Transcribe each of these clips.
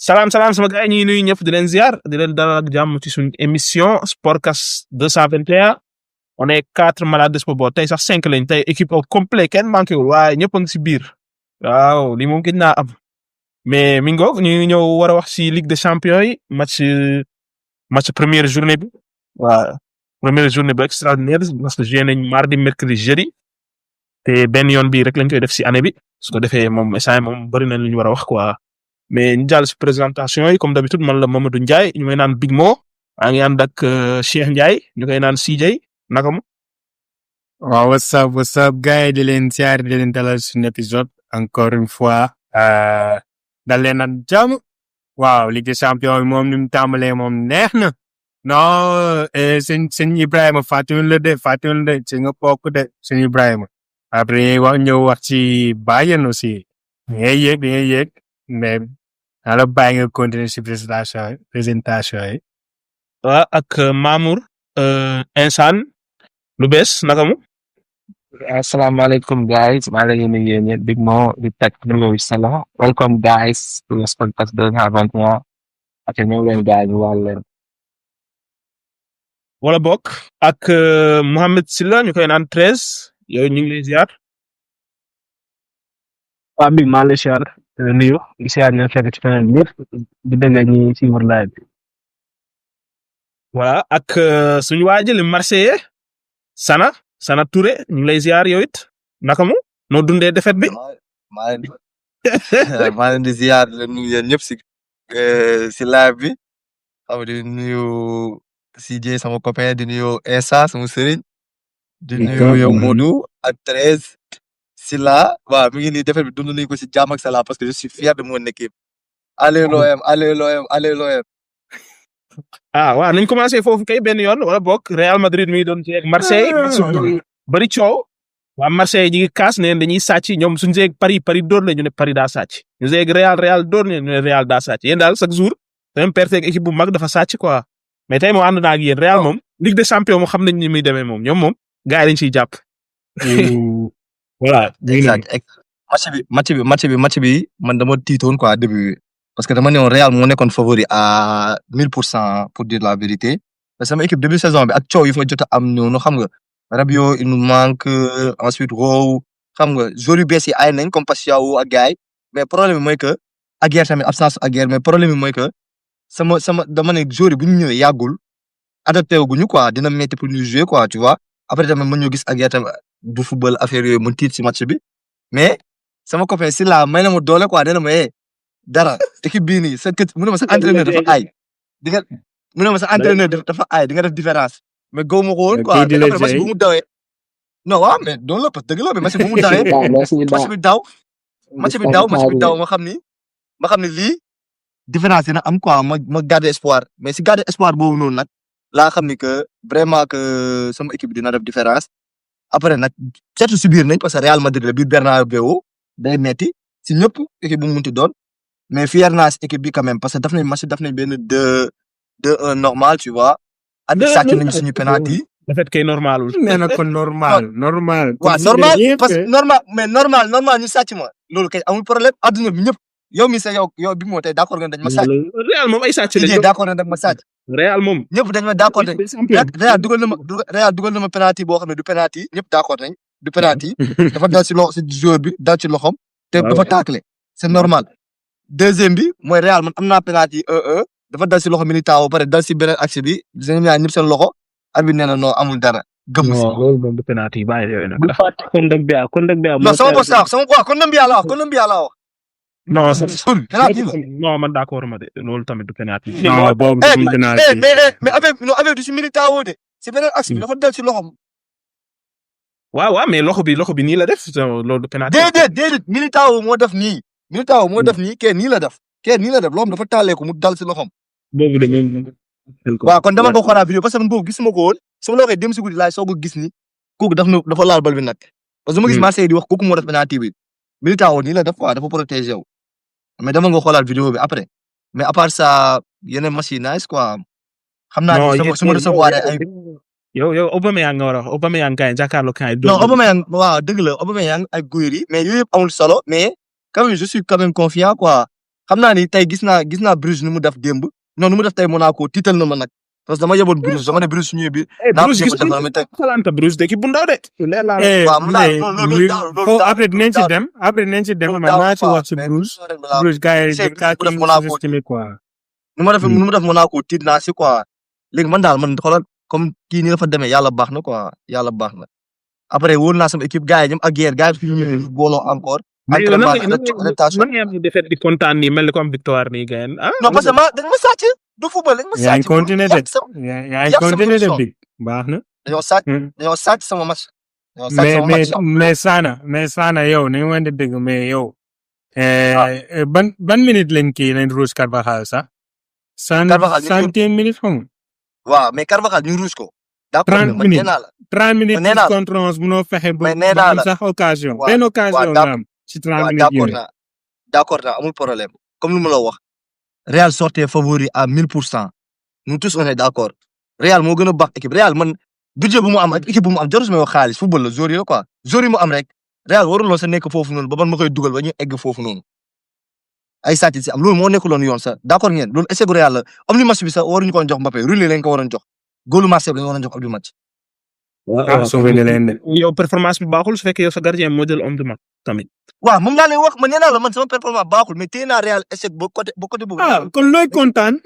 salaam sama gars yi ñu ngi nuyu ñëpp di leen ziar di leen dalal ak jàmm ci suñu émission Sportcast 221 on est 4 malades de sport tey sax 5 lañ tey équipe au complet kenn manqué wul waaye ñëpp a ngi si biir waaw lii moom gëj naa am mais mi ngoog ñu ngi ñëw war a wax si Ligue des champions yi match première journée bi waaw première journée bi extraordinaire parce que joué nañ mardi mercredi jeudi te benn yoon bii rek lañ koy def si année bi su ko defee moom instant moom bëri na lu ñu war a wax quoi. mais ñu jàll si présentation yi comme d'habitude man la Mamadou Ndiaye ñu may naan Big Mo maa ngi ànd ak Cheikh Ndiaye ñu koy naan CJ naka mu. waaw what's up gars yi di leen ziar di leen dalal suñu épisode encore une fois dal leen ak jàmm waaw Ligue des champions yi moom ni mu tàmbalee moom neex na non sëñ Ibrahima fàttewul la de ci nga bokk de sëñ Ibrahima après ñëw wax ci Bayern aussi da ngay yéeg mais ala bàyyi nga continuer si présentation yi. waaw ak Mamour Insane lu bees naka mu. Assalamualaikum guys, maa ngi leen di nuyu Big Mo di teg numéro sala. Welcome guys to the Sportcast 221. ak ñëw leen gars yi wàll leen. wala bokk ak Mohamed Silla ñu koy naan 13 yow ñu ngi lay ziar. waaw Big maa ngi lay ziar nuyu di ziar ñu fekk ci feneen ñëpp di dégg ñi ci wërlaay bi. voilà ak suñu waajal Marseillais Sana Touré ñu ngi lay ziar yow it naka mu noo dundee défaite bi. maa leen di ziar di nuyu yéen ñëpp si live bi xam nga di nuyu CJ sama copain di nuyu Essa sama sëriñ di nuyu yow Modou ak 13 Silla waaw mi ngi nii défaite bi dund nañu ko si jàmm ak salaam parce que je suis fier de mon équipe. allez l'OM. ah waaw nañ commencé foofu kay benn yoon wala bokk Real Madrid mi ngi doon ci ak Marseille bari coow waa Marseille ñi ngi kaas ne dañuy sàcc ñoom suñu seeg Paris dóor la ñu ne Paris daa sàcc ñu seeg Real dóor ñu ne Real daa sàcc yéen daal chaque jour da ngeen perte ak équipe bu mag dafa sàcc quoi mais tey moom ànd naa ak yéen Real moom Ligue des champions moom xam nañ ni muy demee moom ñoom moom gars yi dañ ciy jàpp. voilà exact match bi man dama tiitoon quoi début parce que dama ne woon Real moo nekkoon favori à 1000% pour dire la vérité parce que sama équipe début saison bi ak coow yi fa jot a am ñëw xam nga Rabiot il nous manque ensuite Rowe xam nga joueurs yu bees yi ay nañ comme Paciao ak gars yi mais problème bi mooy que Aguerd tamit absence Aguerd mais problème bi mooy que sama dama ne joueurs yi bu ñu ñëwee yàggul adapté guñu quoi dina métti pour ñu jouer quoi tu vois après tamit ma ñëw gis Aguerd tamit du football affaire yooyu mu tiit si match bi mais sama copain Silla may na ma doole quoi nee na ma dara équipe bii nii mu ne ma sa entraîneur dafa aay di nga mu ne ma sa entraîneur dafa aay di nga def différence mais góob ma ko woon quoi mais après match bu mu dawee non waaw mais doon la parce que dëgg la mais match bu mu dawee match bi daw ma xam ni lii différence dina am quoi ma garder espoir mais si garder espoir boobu noonu nag laa xam ni que vraiment que sama équipe dina def différence après nag certes subir nañ parce que Real Madrid la biir Bernabéu day metti si ñëpp équipe bu mu munti doon mais fier naa si équipe bi quand même parce que daf nañ benn 2-1 normal tu vois. ak sàcc nañu suñu penalty. défaite kay normalul. nee na ko normal. waaw normal parce que normal ñu sàcc ma loolu kay amul problème adduna bi ñëpp yow mi sa yow bi moo tey d'accord nga dañ ma sàcc. Real moom ay sàcc lañ. d'accord nga dañ ma sàcc. Real moom. ñëpp dañ ma d'accord nañ. Real dugal na ma penalty boo xam ne du penalty ñëpp d'accord nañ du penalty. dafa dal si loxo si joueur bi dal ci loxom. te dafa taclé c'est normal. deuxième bi mooy Real man am naa penalty 1-1 dafa dal si loxo Militao ba pare dal si beneen axe bi ñoom ñaar ñëpp seen loxo arbitre nee na non amul dara. gëm si loolu moom du penalty bàyyi yooyu nag. bu fàtte Kondogbia non sama bopp sax sama quoi Kondogbia la wax. non penalty la non man d'accord ma de loolu tamit du penalty. non boobu du penalty. mais affaire du si Militao de si beneen axe bi dafa dal si loxom. waaw mais loxo bi nii la def loolu du penalty. déedéet Militao moo def nii. kee nii la def loxom dafa taalee ko mu dal si loxom. boobu de ñoom. waaw kon dama ko xoolaa vidéo parce que man boobu gisuma ko woon sama la waxee dem si guddi laay soog a gis ni kooku dafa laal bal bi nag. parce que ma gis Marseille di wax kooku moo def penalty bi. Militao nii la def quoi dafa protégé wu. mais dama nga xoolaat vidéo bi après mais à part ça yeneen match yi nice quoi. xam naa ni su ma recevoir ay. yow Aubameyang nga war a wax Aubameyang kaay jàkkaarloo kaay. non Aubameyang waaw dëgg la Aubameyang ak Gouiri mais yooyu yëpp amul solo mais quand même je suis quand même confiant quoi xam naa ni tey gis naa Bruges nu mu def démb non nu mu def tey Monaco tiital na ma nag parce que dama yeboon Bruges dama ne Bruges su ñëwee bi naa ko Bruges jéem gis a defal mais tey Atalanta Bruges de équipe bu ndaw de. leer laa la. waaw mu daal loolu daal après dinañ ci dem après dinañ ci dem man naa ci wax ci Bruges Bruges gars yi kaa ci sous-estimé quoi. nu mu def Monaco tiit naa si quoi léegi man daal man xoolal comme kii nii dafa demee yàlla baax na quoi yàlla baax na après wóor naa sama équipe gars yi ñoom ak guerre gars yi fi ñu booloo encore. mais yow adaptation nan ngeen di defet di kontaan nii mel ni comme victoire nii gën ah. non parce que dañ ma sàcc du football dañ ma sàcc. yaa ngi continué de yaa ngi continué de bi baax na. dañoo sàcc sama match. mais Sana yow nañu wante dëgg mais yow. ban minute lañ kii nañ rouge Carvajal sax. centième minute xam nga. waaw mais Carvajal ñu rouge ko. 30 minutes 30 minutes contre 11 munoo fexe ba am sax occasion. benn occasion la am ci 30 minutes yooyu. d'accord naa amul problème comme lu ma la wax. Real sortait favori à 1000%. Nous tous on est d'accord. Real moo gën a baax équipe Real man budget bu mu am ak équipe bu mu am jarul may wax xaalis football la joueur yi la quoi joueur yi mu am rek Real waruloo sa nekk foofu noonu ba man ma koy dugal ba ñu egg foofu noonu. ay sàcc si am loolu moo nekkuloon yoon sax d'accord ngeen loolu essai gu Real la am ni match bi sax waruñu ko jox Mbappé Rulli lañ ko waroon jox góolu Marseille lañ waroon jox am match. sauvé na leen de. yow performance bi baaxul su fekkee yow sa gardien moo jël homme du match tamit. waaw moom laa lay wax man nee naa la man sama performance baaxul mais téye naa Real échec ba côté boobu. kon looy kontaan.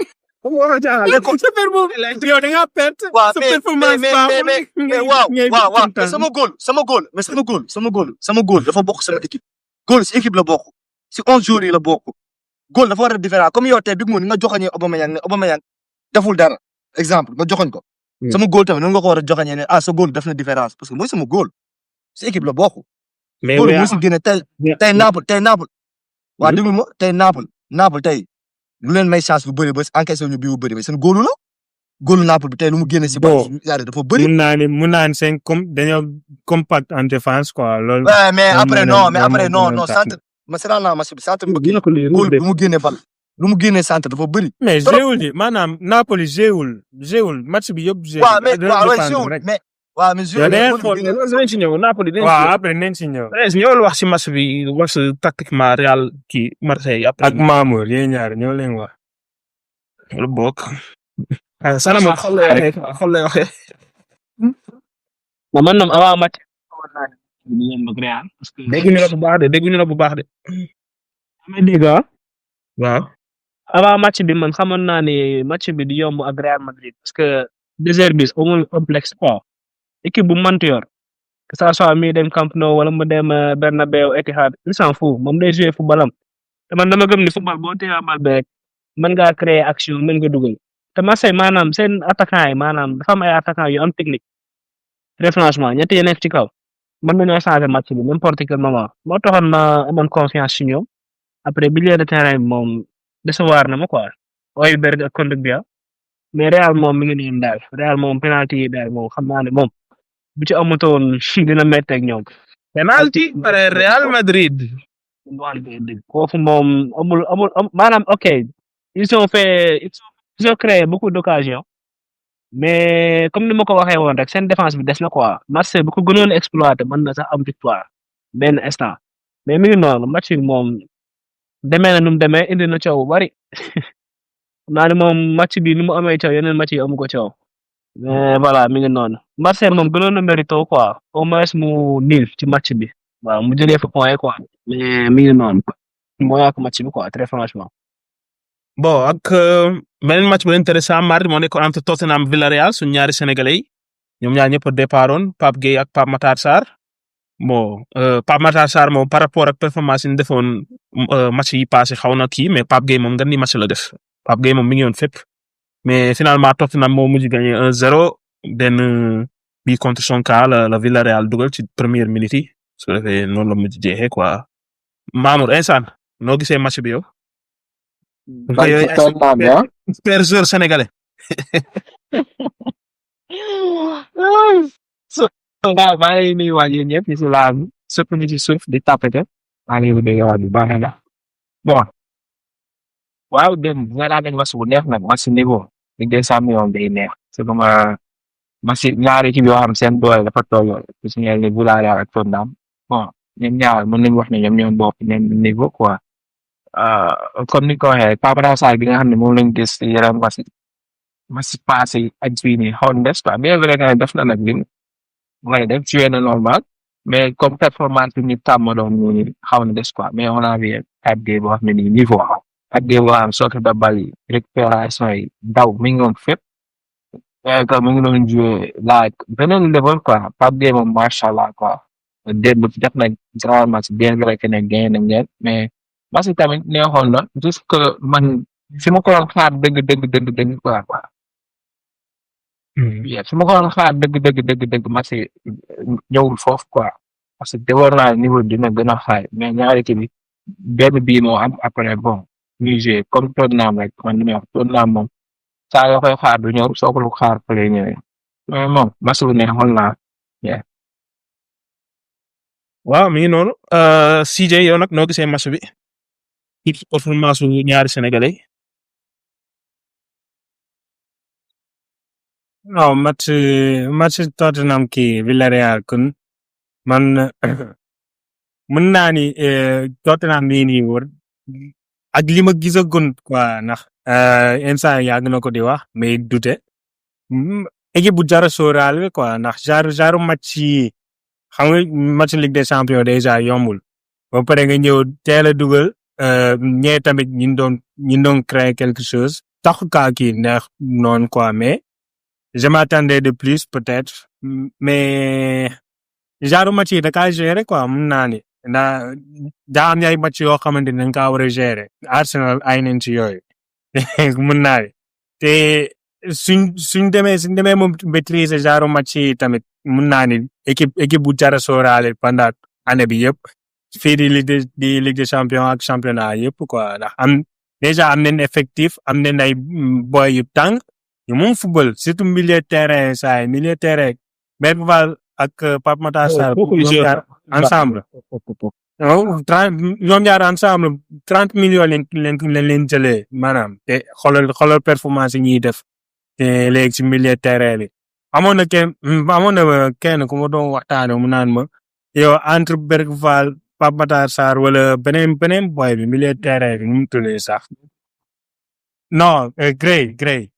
yow da ngaa perte. waaw sa performance baaxul mais waaw mais sama góol dafa bokk sama équipe. góol si équipe la bokk si 11 jours yi la bokk. góol dafa war a différent comme yow tey Big Mo ni nga joxoñee Aubameyang deful dara exemple nga joxoñ ko. sama góol tamit noonu nga ko war a joxoñee ne sa góol def na différence parce que mooy sama góol si équipe la bokk. mais góol moo si génne tey Naples. waa déglu ma tey Naples tey lu leen may chance bu bëri ba encaissé ñu bii bu bëri mais seen góolu la góolu Naples bi tey lu mu génne si base dafa bëri. mun naa ne seen dañoo compact en défense quoi loolu. mais après non centre ma seetaan naa match bi centre bi góol lu mu génne bal lu mu génne centre dafa bëri. mais jéewul di maanaam Napoli jéewul match bi yëpp. waaw mais dinañ ci ñëw Napoli dinañ ci ñëw. waaw après dinañ ci ñëw. ñëwal wax ci match bi wax tactiquement Real kii Marseille après. ak Mamour yéen ñaar ñoo leen wax. lu bokk. Sana moom xol lay waxee. man ñoom avant match. Real parce que. dégguñu la bu baax de. amee dégg waaw. avant match bi man xamoon naa ne match bi di yomb ak Real Madrid parce que désert bi amul complexe quoi. équipe bu mënti yor que ça soit mi dem Camp Nou wala mu dem Bernabeu Etihad il s'en fout moom day jouer footballam te man dama gëm ni football boo téye bal bi rek mën ngaa créer action mën nga dugal te Marseille maanaam seen attaquant yi maanaam dafa am ay attaquant yu am technique très franchement ñett yi nekk ci kaw mën nañoo changer match bi n'importe quel moment moo taxoon ma amoon confiance ci ñoom après milieu de terrain bi moom décevoir na ma quoi Højbjerg ak Kondogbia mais Real moom mi ngi nii daal Real moom penalty yi daal moom xam naa ne moom bu ci amutoon dina métti ak ñoom. penalty pare Real Madrid. foofu moom amul maanaam ok ils ont créé beaucoup d'occasions mais comme ni ma ko waxee woon rek seen défense bi des na quoi Marseille bu ko gënoon exploité mën na sax am victoire benn instant mais mi ngi noonu match bi moom demee na nu mu demee indi na coow bu bari naa ne moom match bi ni mu amee coow yeneen match yi amu ko coow. mais voilà mi ngi noonu Marseille moom gënoon na mérito quoi au moins mu nil ci match bi waaw mu jëlee fa point quoi mais mi ngi noonu moo yàq match bi quoi très franchement. bon ak beneen match bu intéressant mardi moo nekkoon entre Tottenham Villarreal suñu ñaari sénégalais yi ñoom ñaar ñëpp a départoon Pape Gueye ak Pape Matar Sarr bon Pape Matar Sarr moom par rapport ak performance yi ñu defoon match yi passé xaw na kii mais Pape Gueye moom nga ni match la def Pape Gueye moom mi ngi woon fépp. mais finalement Tottenham moo mujj gagné 1-0 benn bii contre son cas la Villarreal dugal ci première minute yi su ko defee noonu la mujj jeexee quoi Mamour instant noo gisee match bi yow. super joueur sénégalais. waaw maa ngi nuyu waa yéen ñëpp ñu si laal surtout ñu ci suuf di tapete maa ngi nuyu waa bu baax na bon waaw dem nga laa match bu neex nag match niveau Ligue des Champions day neex c'est comme match ñaari équipe yoo xam seen doole dafa tolloo ku si ñeel ni Villarreal ak Tottenham bon ñoom ñaar mën nañu wax ne ñoom ñoo bokk même niveau quoi comme ni ko waxee Pape Matar Sarr bi nga xam ne moom lañ gis ci yeneen match passé yi ak bii nii xaw na des quoi bien vrai que ne def na nag li mooy def joué na normal mais comme performance bi ñu tàmmaloon nii xaw na des quoi mais on a vu Pape Gueye boo xam ne nii niveau Pape Gueye boo xam sortie de balle yi récupération yi daw mi ngi woon fépp que mi ngi doon joué laaj beneen level quoi Pape Gueye moom macha allah quoi démb def nañ grand match bien vrai que ne gagné nañ leen mais match bi tamit neexoon na juste que man fi ma ko doon xaar dëgg quoi. Yeah, fi ma ko doon xaar dëgg match yi ñëwul foofu quoi parce que defoon naa niveau dina gën a xaay mais ñaari kii bi benn bii moo am après bon ñuy joué comme Tottenham rek man li may wax Tottenham moom saa yoo koy xaar du ñëw soo ko lu xaar fa lay ñëwee mais moom match bu neexoon naa yeah. waaw mi ngi noonu CJ yow nag noo gisee match bi ci performance su ñaari sénégalais non match Tottenham kii Villarreal kon man mën naa ni Tottenham nii wër ak li ma gisagun quoi ndax instant yàgg na ko di wax mais dute équipe bu jar a sóoraale quoi ndax genre match yi xam nga match Ligue des Champions déjà yombul ba pare nga ñëw teel a dugal ñee tamit ñi doon créer quelque chose tax kaa kii neex noonu quoi mais je m'attendais de plus peut-être mais genre match yi da kaa gérer quoi mun naa ni daa am ay match yoo xamante ni dañ kaa war a gérer Arsenal ay nañ ci yooyu mun naa ni te suñ demee moom maîtriser genre match yi tamit mun naa ni équipe bu jar a sóoraale pendant année bi yëpp fii di Ligue des Champions ak championnat yëpp quoi ndax déjà am nañ effectif am nañ ay boy yu tàng yu moom football surtout milieu terrain Bergval ak Pape Matar Sarr ensemble ñoom ñaar ensemble 30 millions leen jëlee maanaam te xoolal performance yi ñuy def te léegi ci milieu terrain bi amoon na kenn ku ma doon waxtaane mu naan ma yow entre Bergval Pape Matar Sarr wala beneen boy bi milieu terrain bi nu mu tuddee sax non Gray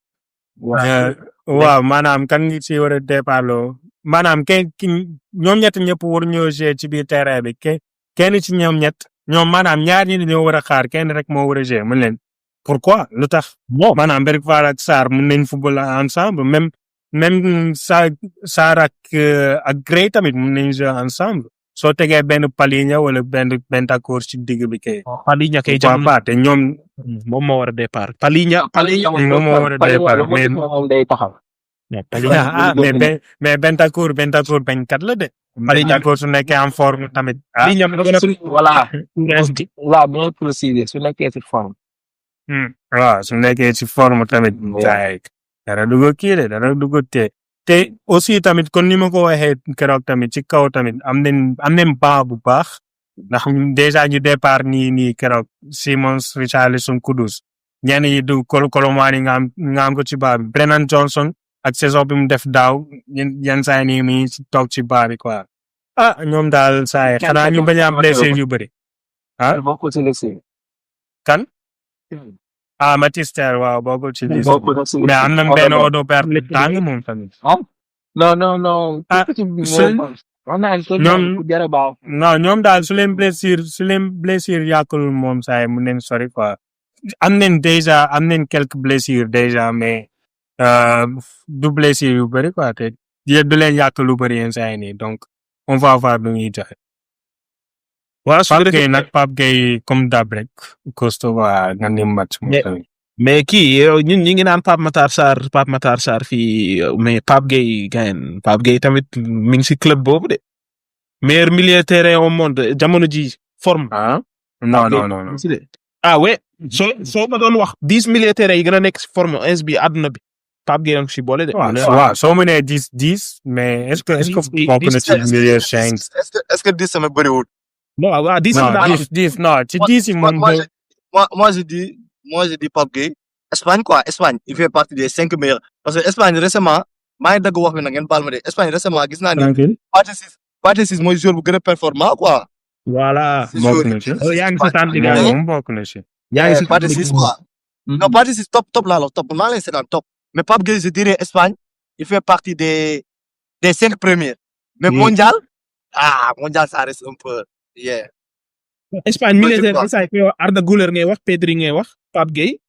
waaw maanaam kan ngi ci war a départ loo maanaam ñoom ñett ñëpp war ñoo jouer ci biir terrain bi kenn ci ñoom maanaam ñaar ñi dañoo war a xaar kenn rek moo war a jouer mën leen pourquoi lu tax maanaam Bergval ak Sarr mën nañ football ensemble même Sarr ak Gray tamit mën nañ jouer ensemble soo tegee benn Palhinha wala benn Bentancur ci digg bi kay. Palhinha kay jamono te ñoom moom moo war a départ Palhinha moom moo war a départ mais moom day taxaw. mais Bentancur bañkat la de. Bentancur su nekkee en forme tamit. voilà bien précisé su nekkee ci forme. waaw su nekkee ci forme tamit. dara dugg te aussi tamit kon ni ma ko waxee keroog tamit ci kaw tamit am nañ banc bu baax ndax déjà ñu départ nii keroog Simons Richarlison Kudus ñenn yi du Colomani nga am ko ci baa bi Brennan Johnson ak saison bi mu def daaw yenn saa yi nii ci toog ci baa bi quoi ñoom daal saa yi xanaa ñu bañ a am blessé yu bëri kan Mathys Tel waaw bokkul ci liste mais am na benn odo per tàng moom tamit non ñoom daal su leen blessure yàqul moom saa yi mu neen sori quoi am nañ quelques blessures déjà mais du blessure yu bëri quoi te du leen yàq lu bëri yenn saa yi nii donc on va voir lu ñuy joxe Pape Gueye comme d'hab rek costaud waa nga ni match moom tamit mais kii ñun ñi ngi naan Pape Matar Sarr fii mais Pape Gueye tamit mi ngi ci club boobu de meilleur milieu terrain au monde jamono ji forme. non. ouais soo ma doon wax 10 milieu terrain yi gën a nekk ci forme ins bi àdduna bi Pape Gueye ci boole de. waaw soo mënee 10 mais est-ce que bokk na ci milieu 5. est-ce que 10 sama bëriwul. non waaw 10 non ci 10 yi moom. moi je dis Pape Gueye Espagne il fait partie des 5 meilleurs parce que Espagne récemment maa ngi dagg wax bi nag ngeen baal ma de Espagne récemment gis naa ni Pathé Ciss mooy joueur bu gën a performant quoi voilà. si bokk joueur na ci. yaa ngi seetaan di moom gars yi. moom bokk na ci. yaa ngi seetaan partie di 6 quoi. Non, partie 6 top là, alors top. Maa leen seetaan top. Mais Pape Gueye, je dirais Espagne, il fait partie des 5 premiers. Mais mondial, mondial, ça reste un peu, yeah. Espagne mi Logique, ne quoi. say ko Arda Güler ngay wax Pedri ngay wax Pape Gueye.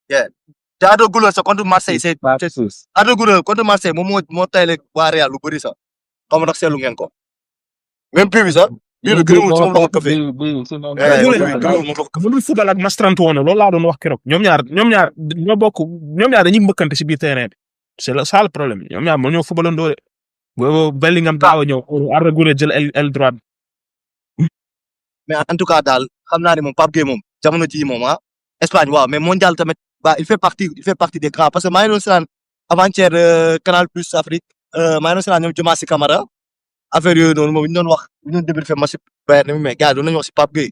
te Arda Güler sax contre Marseille, c'est Pape Sus. Arda Güler contre Marseille moom moo tayle waa Real lu bëri sax. Xaw ma ndax seetlu ngeen ko. Même bii bi sax. bii bi gënul ci moom la ko këfee. mënul football ak Mastrantone loolu laa doon wax keroog ñoom ñaar ñoom ñaar dañuy mbëkkante ci biir terrain bi c'est ça le problème ñoom ñaar mënuñoo footballandoo de boobu Bellingham gaaw a ñëw Arda Güler jël aile droite. Mais en tout cas daal xam naa ne moom Pape Gueye moom jamono jii moom Espagne waaw mais mondial tamit il fait partie des grands parce que maa ngi doon seetaan avant-hier Canal Plus Afrique maa ngi doon seetaan ñoom Diomaye Camara affaire yooyu noonu moom ñu doon wax ñu doon débriefé match Bayern mais gars yi doon nañu wax si Pape Gueye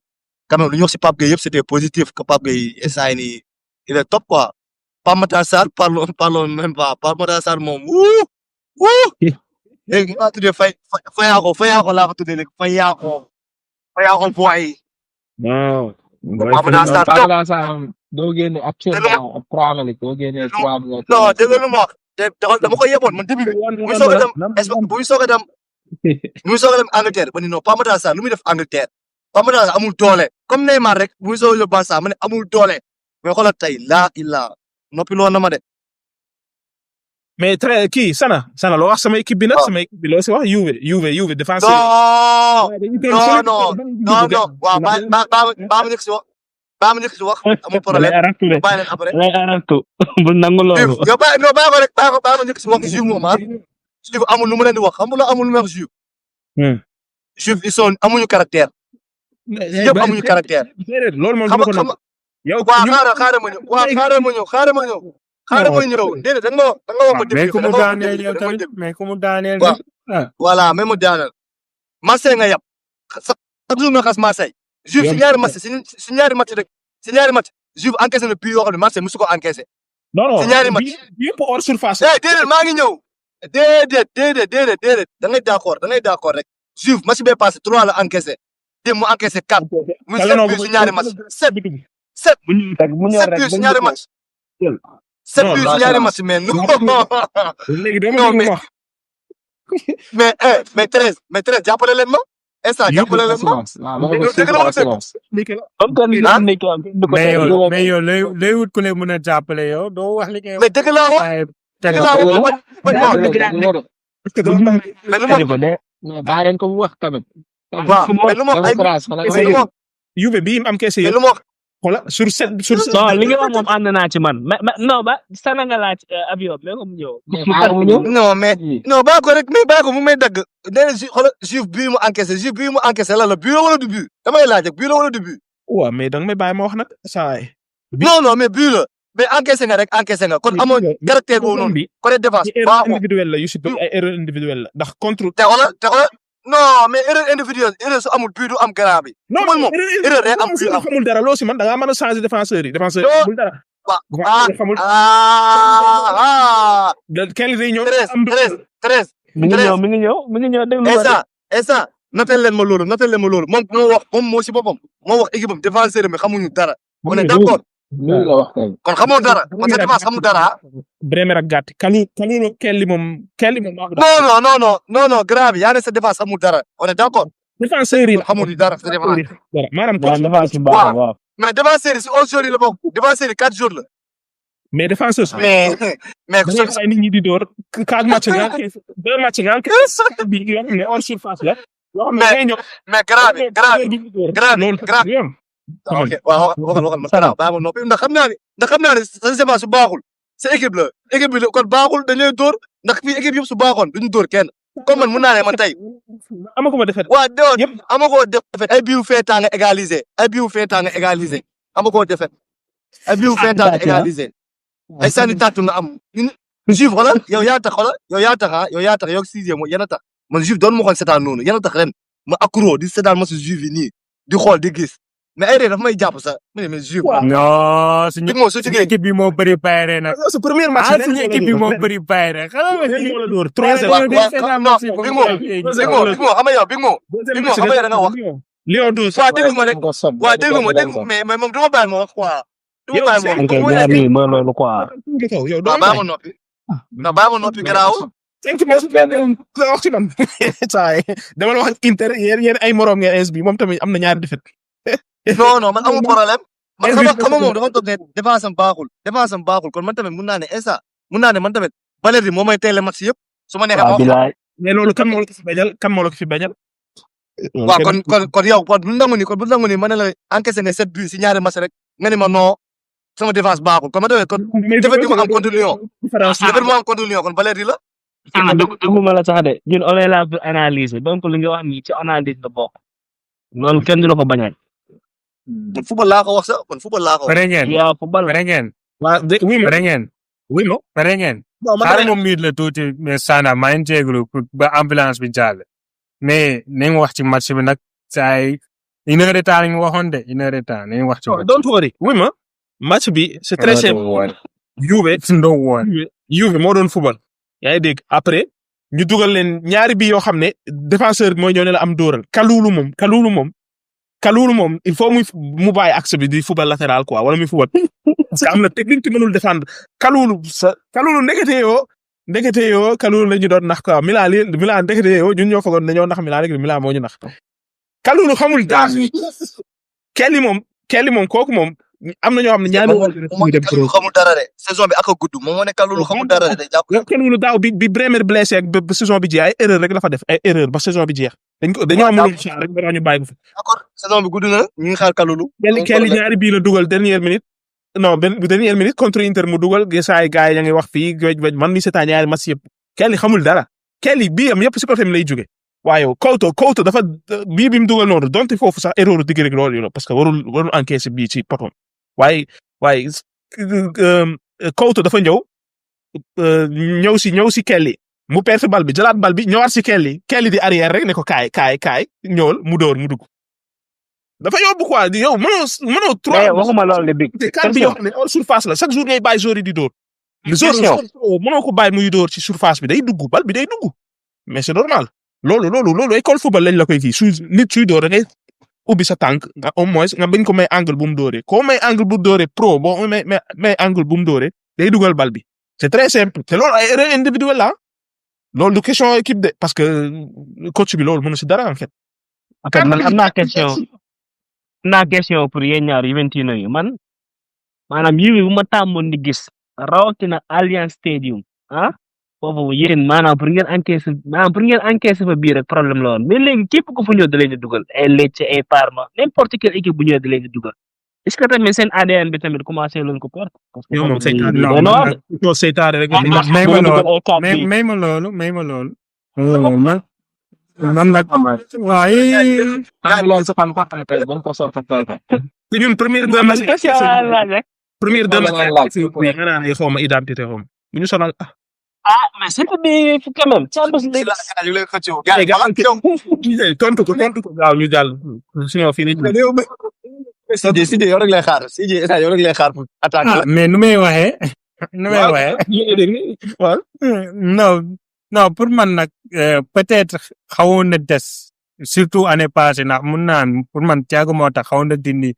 quand même lu ñu wax si Pape Gueye yëpp c'était positif que Pape Gueye instant yii nii il est top quoi. Pape Matar Sarr parlons même pas Pape Matar Sarr moom léegi maa tuddee Fayaako laa ko tuddee léegi Fayaako boy. non. Pape Matar Sarr top. Pape Matar Sarr doo génne actuellement ak 3 minutes doo génne 3 minutes. non dégg nga lu ma wax dama ko yeboon man début bi bu ñu soog a dem bu ñu soog a dem Angleterre ba ni non Pape Matar Sarr lu muy def Angleterre Pape Matar Sarr amul doole comme Neymar rek bu ñu soog a yóbbu Barça ma ne amul doole mais xoolal tey laa illaa noppi loo na ma de. mais très kii Sana loo wax sama équipe bi nag sama équipe bi loo si wax Juve défenseur. non waaw baa ma njëkk si wax amul problème bàyyi leen après. lay aratu bu nangu loolu. yow bàyyi ko rek bàyyi ma njëkk si wax Juve moom Juve amul lu mu leen di wax xam nga amul lu mu wax Juve. Juve ils sont amuñu caractère. yëpp amuñu caractère. loolu moom dama ko nangu. yow waaw xaaral ma ñëw déedéet da nga wax ma mais ku mu daaneel yow tamit mais ku mu daaneel. voilà même mu daaneel. Marseille nga yab chaque jour nga xas Marseille. Juve si ñaari match rek si ñaari match Juve encaissé na bii yoo xam ne Marseille musu ko encaissé. non si ñaari match yëpp hors surface. déedéet maa ngi ñëw. déedéet da ngay d'accord rek. Juve match bee passé 3 la encaissé. démb mu encaissé 4. muy 7 buts si ñaari match 7 buts si ñaari match. 7 buts si ñaari match mais non. léegi dama dégg wax. mais 13 jàppale leen ma. instant jàppale leen ma. mais yow lay wut ku lay mën a jàppale yow doo wax li ngay mais dëgg laa wax. bàyyi leen ko mu wax tamit. waaw mais lu ma wax Juve bi am kese mais yëpp lu ma wax. xoolal sur 7 sur 7. non li nga wax moom ànd naa ci man mais non ba Sana nga laaj avion mais mu ñëw. non mais non bàyyi ko rek mais bàyyi ko mu may dagg nee na xoolal Juve bii mu encaissé la but la wala du but damay laaj rek but la wala du but. waaw mais danga may bàyyi ma wax nag saa yi. non mais but la mais encaissé nga kon amoo caractère boobu noonu côté défense erreur individuelle la yu si bëri ay erreur individuelle la ndax contre. te xoolal non mais erreur individuelle su amul but du am grand bi. non moom erreur day am but am. xamul dara loo si man da ngaa mën a changer défenseur yi amul dara. kenn day ñëw. 13. mi ngi ñëw déglu ma. instant notel leen ma loolu moom moo si boppam moo wax équipe am défenseur mi xamuñu dara. on est d'accord. kon xamoo dara kon sa défense xamul dara. Bremer ak Gatti Kalulu Kelly moom. non grave yaa ne sa défense xamul dara on est d'accord. défenseur yi xamul dara sa défense. maanaam waaw mais défenseur yi si 11 jours yi la bokk défenseur yi 4 jours la. mais défenseur. mais ku ay nit ñi di door 4 match nga 2 match nga bi yoo xam ne hors surface la. yoo xam ne ngay ñëw. mais grave. ok waaw waxal ma Sana baa ma noppi ndax xam naa ne sa défense su baaxul sa équipe bi kon baaxul dañuy dóor ndax fii équipe yëpp su baaxoon duñu dóor kenn comme man mun naa ne man tey. amaguma defet. waaw yëpp amagoo defet ay biiw feetaa nga égaliser amagoo defet ay biiw feetaa nga égaliser ay sànni tàttu nga am. Juve xoolal yow yaa tax yow sixième mooy yéen a tax man Juve doon ma xool seetaan noonu yéen a tax ren ma accro di seetaan ma si Juve yi nii di xool di gis. mais ay dafa may jàpp sax mais Juve. non suñu équipe bi moo bëri bayre nag. sa premier match suñu équipe bi moo bëri bayre xanaa ma Big Mo xam nga yow da nga wax Lyon 12. waaw dégg ma rek ko sob waaw dégg ma mais moom du ma bàyyi ma wax quoi. du ma bàyyi ma wax ok comme ñaar ñii mooy loolu quoi. yow waaw bàyyi ma noppi. non bàyyi ma noppi garaaw. 5 mois benn la wax ci man. saa yi dama la wax Inter yéen ay morom ngeen AS bi moom tamit am na ñaari défaite. non man amul problème. man Eh, xam oui, moom dafa toog ne défense am baaxul kon man tamit mun naa ne man tamit Valérie moo may teel a match yëpp su ma neexee ma waaw wax. bilaay. mais loolu kan moo la ko fi bañal kan moo la ko fi bañal. waaw kon yow kon bu nangu ni ma ne la encaissé nga 7 buts si ñaari match rek nga ni ma non sama défense baaxul kon ma demee kon défaite bi mu am contre Lyon défaite bi mu am contre Lyon kon Valérie la. dëgguma la sax de ñun on est là pour analyser donc li nga wax nii ci analyse la bokk. loolu kenn du la ko bañal. kon football laa ko wax sax kon football laa ko wax. pare ngeen yaa football. pare ngeen waaw dégg oui ma pare ngeen oui ma. pare ngeen non man xaaral ma miit la tuuti mais Sana maa ngi jégalu pour ba ambulance bi jàll mais nañ wax ci match bi nag saa yi une heure de temps lañ waxoon de une heure de temps nañ wax ci match don't worry oui ma. match bi c'est très simple. Juve moo doon football. yaa ngi dégg après ñu dugal leen ñaari bi yoo xam ne défenseur mooy ñoo ne la am dóoral Kalulu moom il faut mu bàyyi axe bi di football latéral quoi wala muy football parce que am na technique ci mënul défendre Kalulu ndekete yoo Kalulu la ñu doon nax quoi Milan ndekete yoo ñun ñoo fogoon dañoo nax Milan rek Milan moo ñu nax Kalulu xamul dara Kelly moom kooku moom am na ñoo xam ne ñaari Kalulu xamul dara de saison bi ak a gudd moom moo ne Kalulu xamul dara de day jàpp. Kalulu daaw bi Bremer blessé ak ba saison bi jeex ay erreur rek la fa def ay erreur ba saison bi jeex dañoo amul chance rek ba ñu bàyyi ko fi. d'accord saison bi gudd na ñu ngi xaar Kalulu. Kelly ñaari bii la dugal dernière minute contre Inter mu dugal saa yi gars yi ya ngi wax fii gëj man mi seetaan ñaari match yëpp Kelly xamul dara Kelly bii am yëpp si côté lay jóge waaye Couto dafa bii bi mu dugal noonu donte foofu sax erreur digg rek loolu parce que warul encaisser bii ci potom waaye Couto dafa ñëw si Kelly mu perte bal bi jëlaat bal bi ñëwaat si Kelly di arrière rek ne ko kaay ñëwal mu door mu dugg dafa yóbbu quoi yow mënoo trois waxuma loolu de big kan bi yoo xam ne hors surface la chaque jour ngay bàyyi joueur yi di door mënoo ko bàyyi muy door ci surface bi day dugg bal bi day dugg mais c'est normal loolu école football lañ la koy kii suy door da ngay ubbi sa tànk nga au moins nga bañ ko may angle bu mu dooree koo may angle bu dooree pro boo may angle bu mu dooree day dugal bal bi c'est très simple te loolu ay erreur individuelle la loolu du question équipe de parce que coach bi loolu mën na si dara en fait. après man am naa question pour yéen ñaar Juventino yi man maanaam yi bu ma tàmmoon di gis rawatina Allianz Stadium foofu yéen maanaam pour ngeen encaisser fa bii rek problème la woon mais léegi képp ku fa ñëw da leen di dugal ay Lecce ay Parma n'importe quelle équipe bu ñëw da leen di dugal est-ce que tamit seen ADN bi tamit commencé leen ko perdre. parce que yow moom seytaane rek. may ma loolu. man nag. waaye. loolu sa fan quoi tey ba mu ko soog a toog. te ñun première deux matchs nga naan ay xaw ma identité xaw ma bu ñu sonal mais c'est bien quand même. tontu ko gaaw ñu jàll sinon fii Sidi yow rek lay xaar pour attaquer. mais nu may waxee. waaw non pour man nag peut-être xawoon na des surtout année passée ndax mun naan pour man Thiago moo tax xawoon na dindi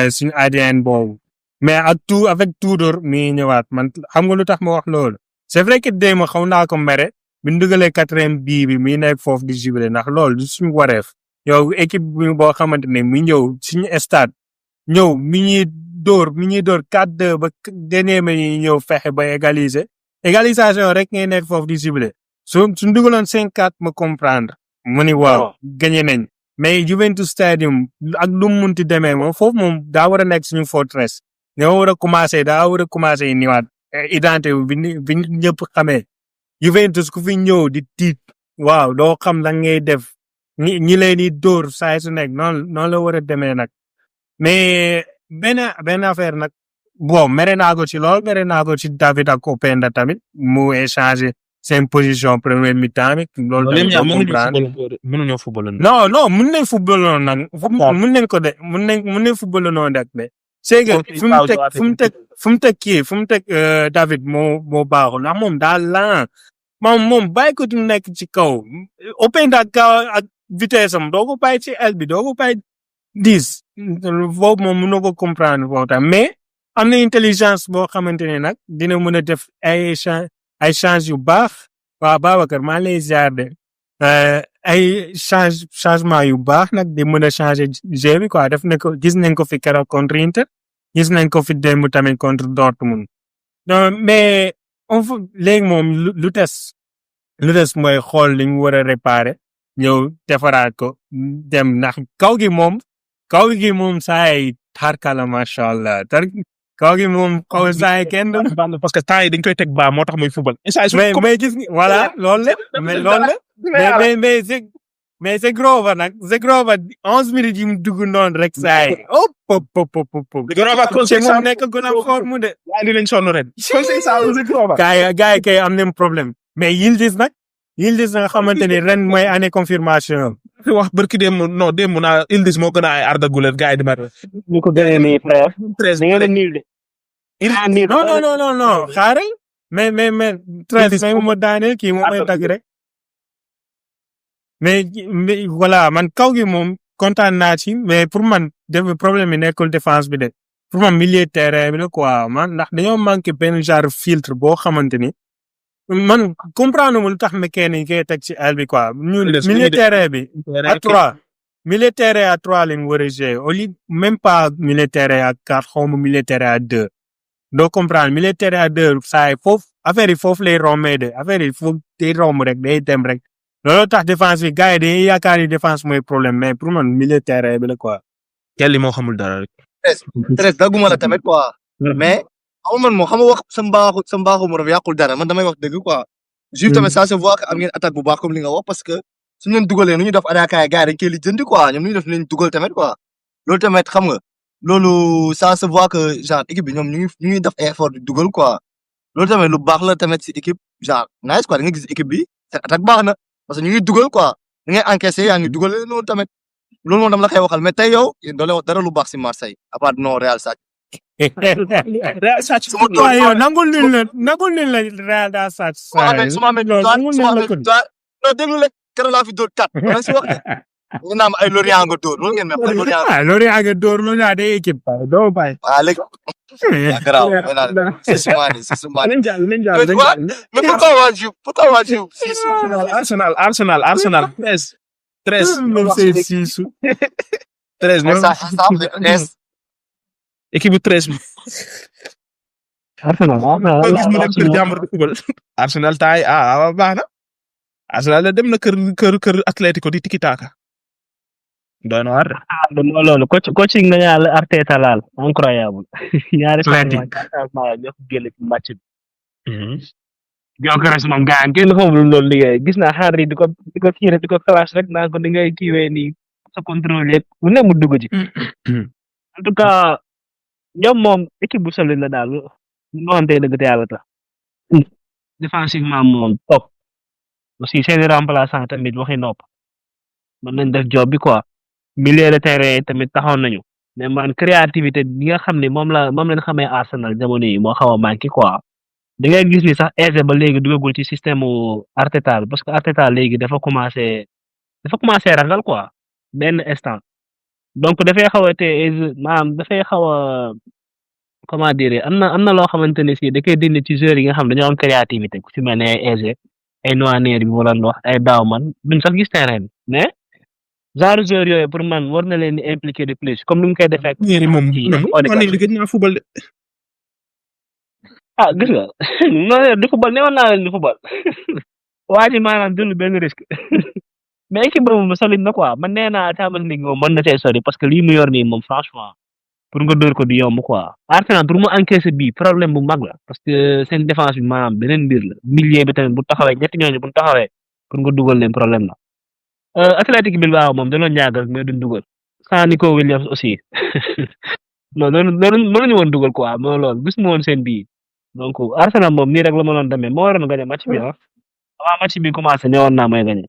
suñu ADN boobu mais avec Tudor mi ñëwaat man xam nga lu tax ma wax loolu c'est vrai que démb xaw naa ko mere bi ñu dugalee 4e bii bi mi nekk foofu di jubilé ndax loolu du suñu wareef yow équipe bi boo xamante ne mi ñëw suñu stade ñëw mi ñuy door 4-2 ba dernier mi ñëw fexe ba égalisation rek ngay nekk foofu di jubilé suñ dugaloon 5-4 ma comprendre mu ni waaw gagné nañ mais Juventus Stadium ak lu mu munti demee moom foofu moom daa war a nekk suñu forteresse daa war a commencé niwaat identité bi ñëpp xamee Juventus ku fi ñëw di tiit waaw doo xam la ngay def ñi leen di dóor saa su nekk noonu la war a demee nag mais benn affaire nag bon mere naa ko ci David ak Openda tamit mu échanger seen position première mi-temps bi loolu mënuñoo football non mun nañ football noonu nag mun nañ ko de mun nañ football noonu rek mais c'est que fu mu teg David moo baaxul ndax moom daal moom bàyyi ko tu nekk ci kaw Openda ak vitesse am doo ko bàyyi ci aile bi doo ko bàyyi 10 boobu moom mënoo ko comprendre boobu tam mais am na intelligence boo xamante ne nag dina mën a def ay change yu baax waaw Babacar maa lay ziar de ay changement yu baax nag di mën a changer jeu bi quoi def na ko gis nañ ko fi keroog contre Inter gis nañ ko fi démb tamit contre Dortmund non mais léegi moom lu des mooy xool li ñu war a réparer ñëw defaraat ko dem ndax kaw gi moom saa yi tarkala macha allah kaw gi moom xaw saa yi kenn parce que temps yi dañ koy teg baa moo tax muy football. mais gis nga voilà loolu la mais c'est Grova nag c'est Grova 11 minutes yi mu dugg noonu rek saa yi hop. Grova moom nekk gën a fort mu de. waaye li lañ sonn ren. Grova. gars yi kay am nañ problème mais Yildiz nga xamante ni ren mooy année confirmation. fi wax barki démb naa Yildiz moo gën a ay Arda Güler gars yi di mer. ñu ko gënee nii frère. 13 nga leen niil de. non xaaral mais 13 may ma daaneel kii moom may tag rek. mais voilà man kaw gi moom kontaan naa ci mais pour man problème bi nekkul défense bi de pour man milieu terrain bi la quoi man ndax dañoo manqué benn genre filtre boo xamante ni man comprendre mu lu tax McKennie yi koy teg ci aile bi quoi. milieu terrain bi à 3 milieu terrain à 3 lañ war a jouer au lieu même pas milieu terrain à 4 xaw ma milieu terrain à 2 doo comprendre milieu terrain à 2 saa yi foofu affaire yi foofu lay rombé de affaire yi foofu day romb rek day dem rek. loolu tax défense bi gars yi dañuy yaakaar ni défense mooy problème mais pour man milieu terrain bi la quoi. Kelly moo xamul dara rek. Tres dagguma la tamit quoi. mais man moo xam nga wax sa mbaaxu mu yàqul dara man damay wax dëgg quoi. Juve tamit ça se voit que am ngeen attaque bu baax comme li nga wax parce que suñu leen dugalee nu ñu def attaquant gars yi dañ koy lijjanti quoi ñoom nu ñu def nañ dugal tamit quoi. loolu tamit xam nga loolu ça se voit que genre équipe bi ñoom ñu ngi def effort di dugal quoi. loolu tamit lu baax la tamit si équipe genre nice quoi da nga gis équipe bi seen attaque baax na. parce que ñu ngi dugal quoi da ngay encaissé yaa ngi dugal loolu tamit loolu moom dama la koy waxal mais tey yow yéen doo leen wax dara lu baax si Marseille à part non Real Sacc. Real Sacc. waaw yow nangul nañ la Real daa Sacc. su ma amee non déglu rek keroog laa fi dóor 4 wala si wax ñu naan ay Lorient nga dóor loolu ngeen mel ay Lorient. Lorient nga dóor loolu ñaa day équipe. doo bàyyi. waaw léegi. garaaw mais naan c'est Soumane. mais pourquoi waa Juve. Arsenal 13. même c'est 6. 13 équipe bu 13 bi. Arsenal taay baax na. Arsenal dem na kër Atlético di tiki taka. doy na war. loolu coaching nga ñaar Arteta laal incroyable. ñaari changement ñoo ko génne ci match bi. Gyökeres moom gars yi kenn xamul loolu liggéey gis naa Henry di ko tiire di ko clash rek naan ko di ngay kiiwee nii sa contrôle yëpp lu ne mu dugg ci. en tout cas ñoom moom équipe bu solide la daal ñu waxante dëgg te yàlla tax. défensivement moom top aussi seeni remplaçant tamit waxi nopp mën nañ def job bi quoi. milieu de terrain yi tamit taxaw nañu mais man créativité bi nga xam ne moom lañ xamee Arsenal jamono yi moo xaw a manqué quoi. da ngay gis ni sax Eze ba léegi dugagul ci système Arteta bi parce que Arteta léegi dafa commencé rangal quoi benn instant donc dafay xaw a te maanaam dafay xaw a comment dire am na loo xamante ne si da koy dindi ci joueurs yi nga xam dañoo am créativité ku ci mel ne Eze ay Nwaneri bi mu doon wax ay Baumann duñ sax gis terrain mais genre joueurs yooyu pour man war na leen di impliquer de plus comme ni mu koy defee. Gis nga non du football newoon naa leen du football waa ji maanaam jël benn risque mais équipe boobu moom solide na quoi man nee naa Champions League moom mën na see sori parce que lii mu yor nii moom franchement pour nga dóor ko di yomb quoi. Arsenal pour mu encaisser bii problème bu mag la parce que seen défense bi maanaam beneen mbir la milieu bi tamit bu taxawee ñetti ñooñu bu taxawee pour nga dugal leen problème la. Athletic Bilbao moom dañoo ñaagal rek mais duñ dugal sans Nico Williams aussi non mënuñu woon dugal quoi moo loolu gis mu woon seen bii. donc Arsenal moom nii rek la mënoon demee moo waroon gagné match bi avant match bi commencé ñëwoon naa may gagné.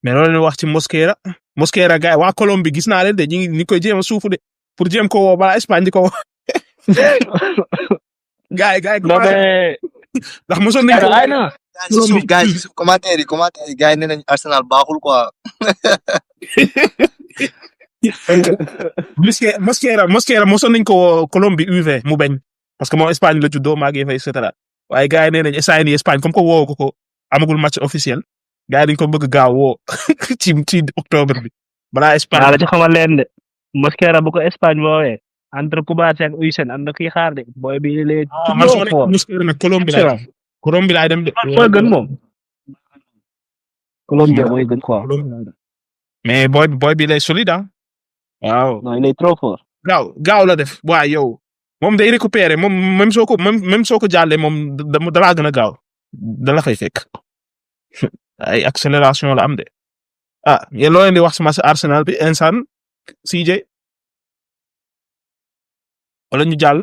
mais loolu la wax ci Mosquera gars yi waa Colombie gis naa leen de ñu koy jéem a suufu de pour jéem ko woo balaa Espagne di ko woo. gars yi non mais. ndax mosoon nañu ko. suuf gars yi commentaire yi gars yi nee nañ Arsenal baaxul quoi. Mosquera mosoon nañ ko Colombie UV mu bañ parce que moom Espagne la juddoo màggee fa et cetera waaye gars yi nee nañ instant yii nii Espagne comme que woo ko amagul match officiel gars yi dañ ko bëgg gaaw woo ci octobre bi balaa la Espagne. ci xamal leen de Mosquera bu ko Espagne woowee entre Kubaate ak Uysen am na kuy xaar de booy bi lee. man soo nekk Mosquera nag Colombie laay dem de. mooy gën moom. Colombie mooy gën quoi. mais boy bi lay solide ah. waaw non il est trop fort. gaaw la def waaye yow moom day récupérer moom même soo ko jàllee moom dalaa gën a gaaw dala fay fekk ay accélération la am de yéen loo leen di wax sama Arsenal bi instant CJ wala ñu jàll.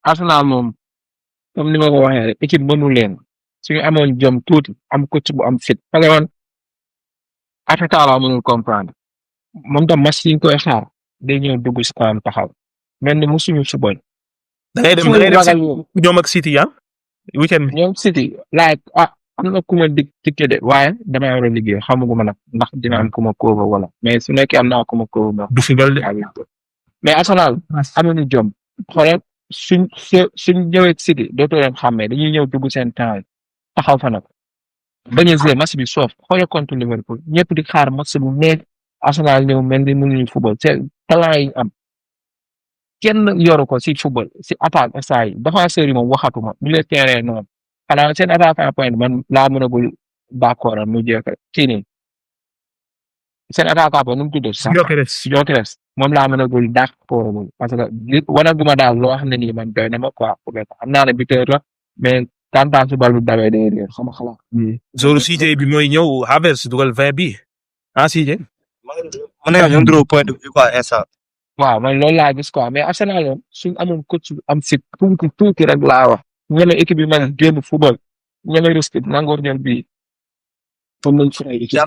Arsenal moom comme ni ma ko waxee rek équipe mënu leen suñu amoon jom tuuti am coach bu am fit parce que Arteta la mënul comprendre moom tam match yi ñu koy xaar day ñëw dugg si kanam taxaw mel ni musuñu football. da ngay dem ñoom ak City weekend bi. ñoom City am na ku ma dikkee de waaye damay war a liggéey xamaguma nag ndax dina am ku ma kóoba wala mais su nekkee am naa ku ma kóoba du fi bal de. mais Arsenal amuñu jom xoolal suñ ñëwee City dootoo leen xàmmee dañuy ñëw dugg seen temps taxaw fa nag bañ a jouer match bi soof xoolal contre Liverpool ñëpp di xaar match bu neex Arsenal ñëw mel ni mënuñu football c'est talent yi am kenn yoru ko si football si attaque saa yi défenseurs yi moom waxatuma milieu de terrain noonu xanaa seen attaquant point man laa mënagul d'accord mu jeex kii nii seen attaquant point nu mu tudd sax Gyökeres moom laa mënagul d'accord parce que wanaguma daal loo xam ne nii man doy na ma quoi xam naa ne buteur la mais tantaan su bal bu dawee day réer xam nga xalaat. Zoru CJ bi mooy ñëw Havertz dugal 20 bi CJ. mën nañoo ñëw ndoro point de vue quoi instant. waaw man loolu laa gis quoi mais Arsenal moom suñ amoon coach am si tuuti rek laa wax ñeme équipe bi man génn football ñeme risque nangoor ñoom bii. comme nañ fi ay équipe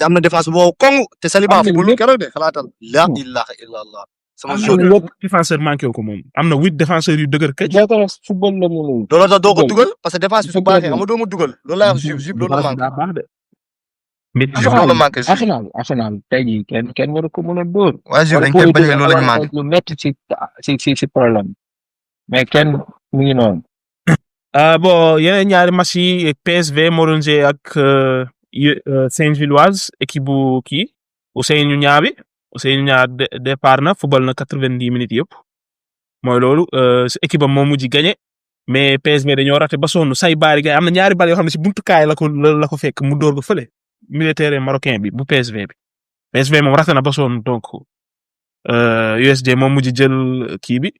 am na défense boo koŋŋ te Saliba football keroog de xalaatal. la ilaha illallah. sama défenseur manqué ko moom am na 8 défenseurs yu dëgër këcc. football la mënul. looloo tax doo ko dugal parce que défense bi su baaxee ama doo ma dugal loolu laa wax Juve loolu la manqué. Arsenal tey jii kenn waru ko mën a dóor. waaye Juve dañ koy bañ a loolu la ñu manqué. lu métti ci problème mais kenn mu ngi noonu. bon yeneen ñaari match yi PSV moo doon jouer ak Saint-Gilloise équipe bu kii Ousseynou Niang départ na football na 90 minutes yëpp mooy loolu équipe am moo mujj gagné mais PSV dañoo raté ba sonn say baari gay am na ñaari bal yoo xam ne si buntu kaay la ko fekk mu dóor ko fële militaire marocain bi bu PSV moom raté na ba sonn donc USD moom mujj jël kii bi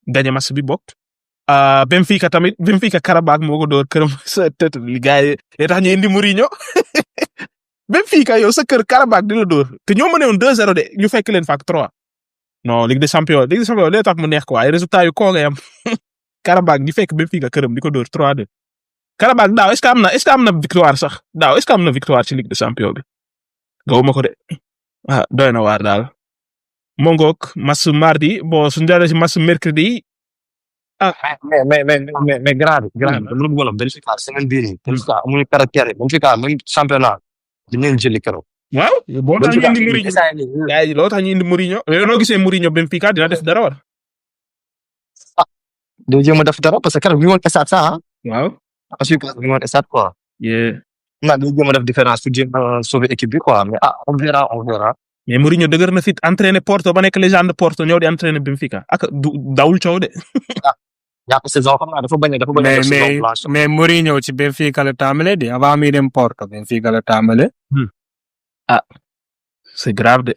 gagné match bi bokk. Benfica Karabakh moo ko door këram sa tët li gars yi tax ñu indi Mourinho Benfica yow sa kër Karabakh di la door te ñoo mëne woon 2-0 de ñu fekk leen faak 3 non Ligue des Champions lee tax mu neex quoi ay résultats yu koo ngay am Karabakh di fekk Benfica këram di ko door 3-2 Karabakh daaw est-ce que am na victoire sax daaw est-ce que am na victoire ci Ligue des Champions bi gawuma ko de doy na waar daal moo ngoog match mardi bon suñu dalee ci match mercredi mais grave lu mu wolof Benfica semaine bii nii Benfica amuñu caractère Benfica même championnat dinañ jëli keroog. waaw boo tax ñu indi Mourinho gars yi loo tax ñu indi Mourinho noo gisee Mourinho Benfica dina def dara war. doo jéem a def dara parce que keroog bi woon stade sax waaw. parce que bi woon stade quoi. naa doo jéem a def différence pour jéem a sauver équipe bi quoi mais on verra. mais Mourinho dëgër na fit entraîner Porto ba nekk légende Porto ñëw di entraîner Benfica ak dawul coow de. ñàkk saison xam naa dafa bañ a mais Mourinho ci Benfica la tàmbale de avant muy dem Porto Benfica la tàmbale. c'est grave de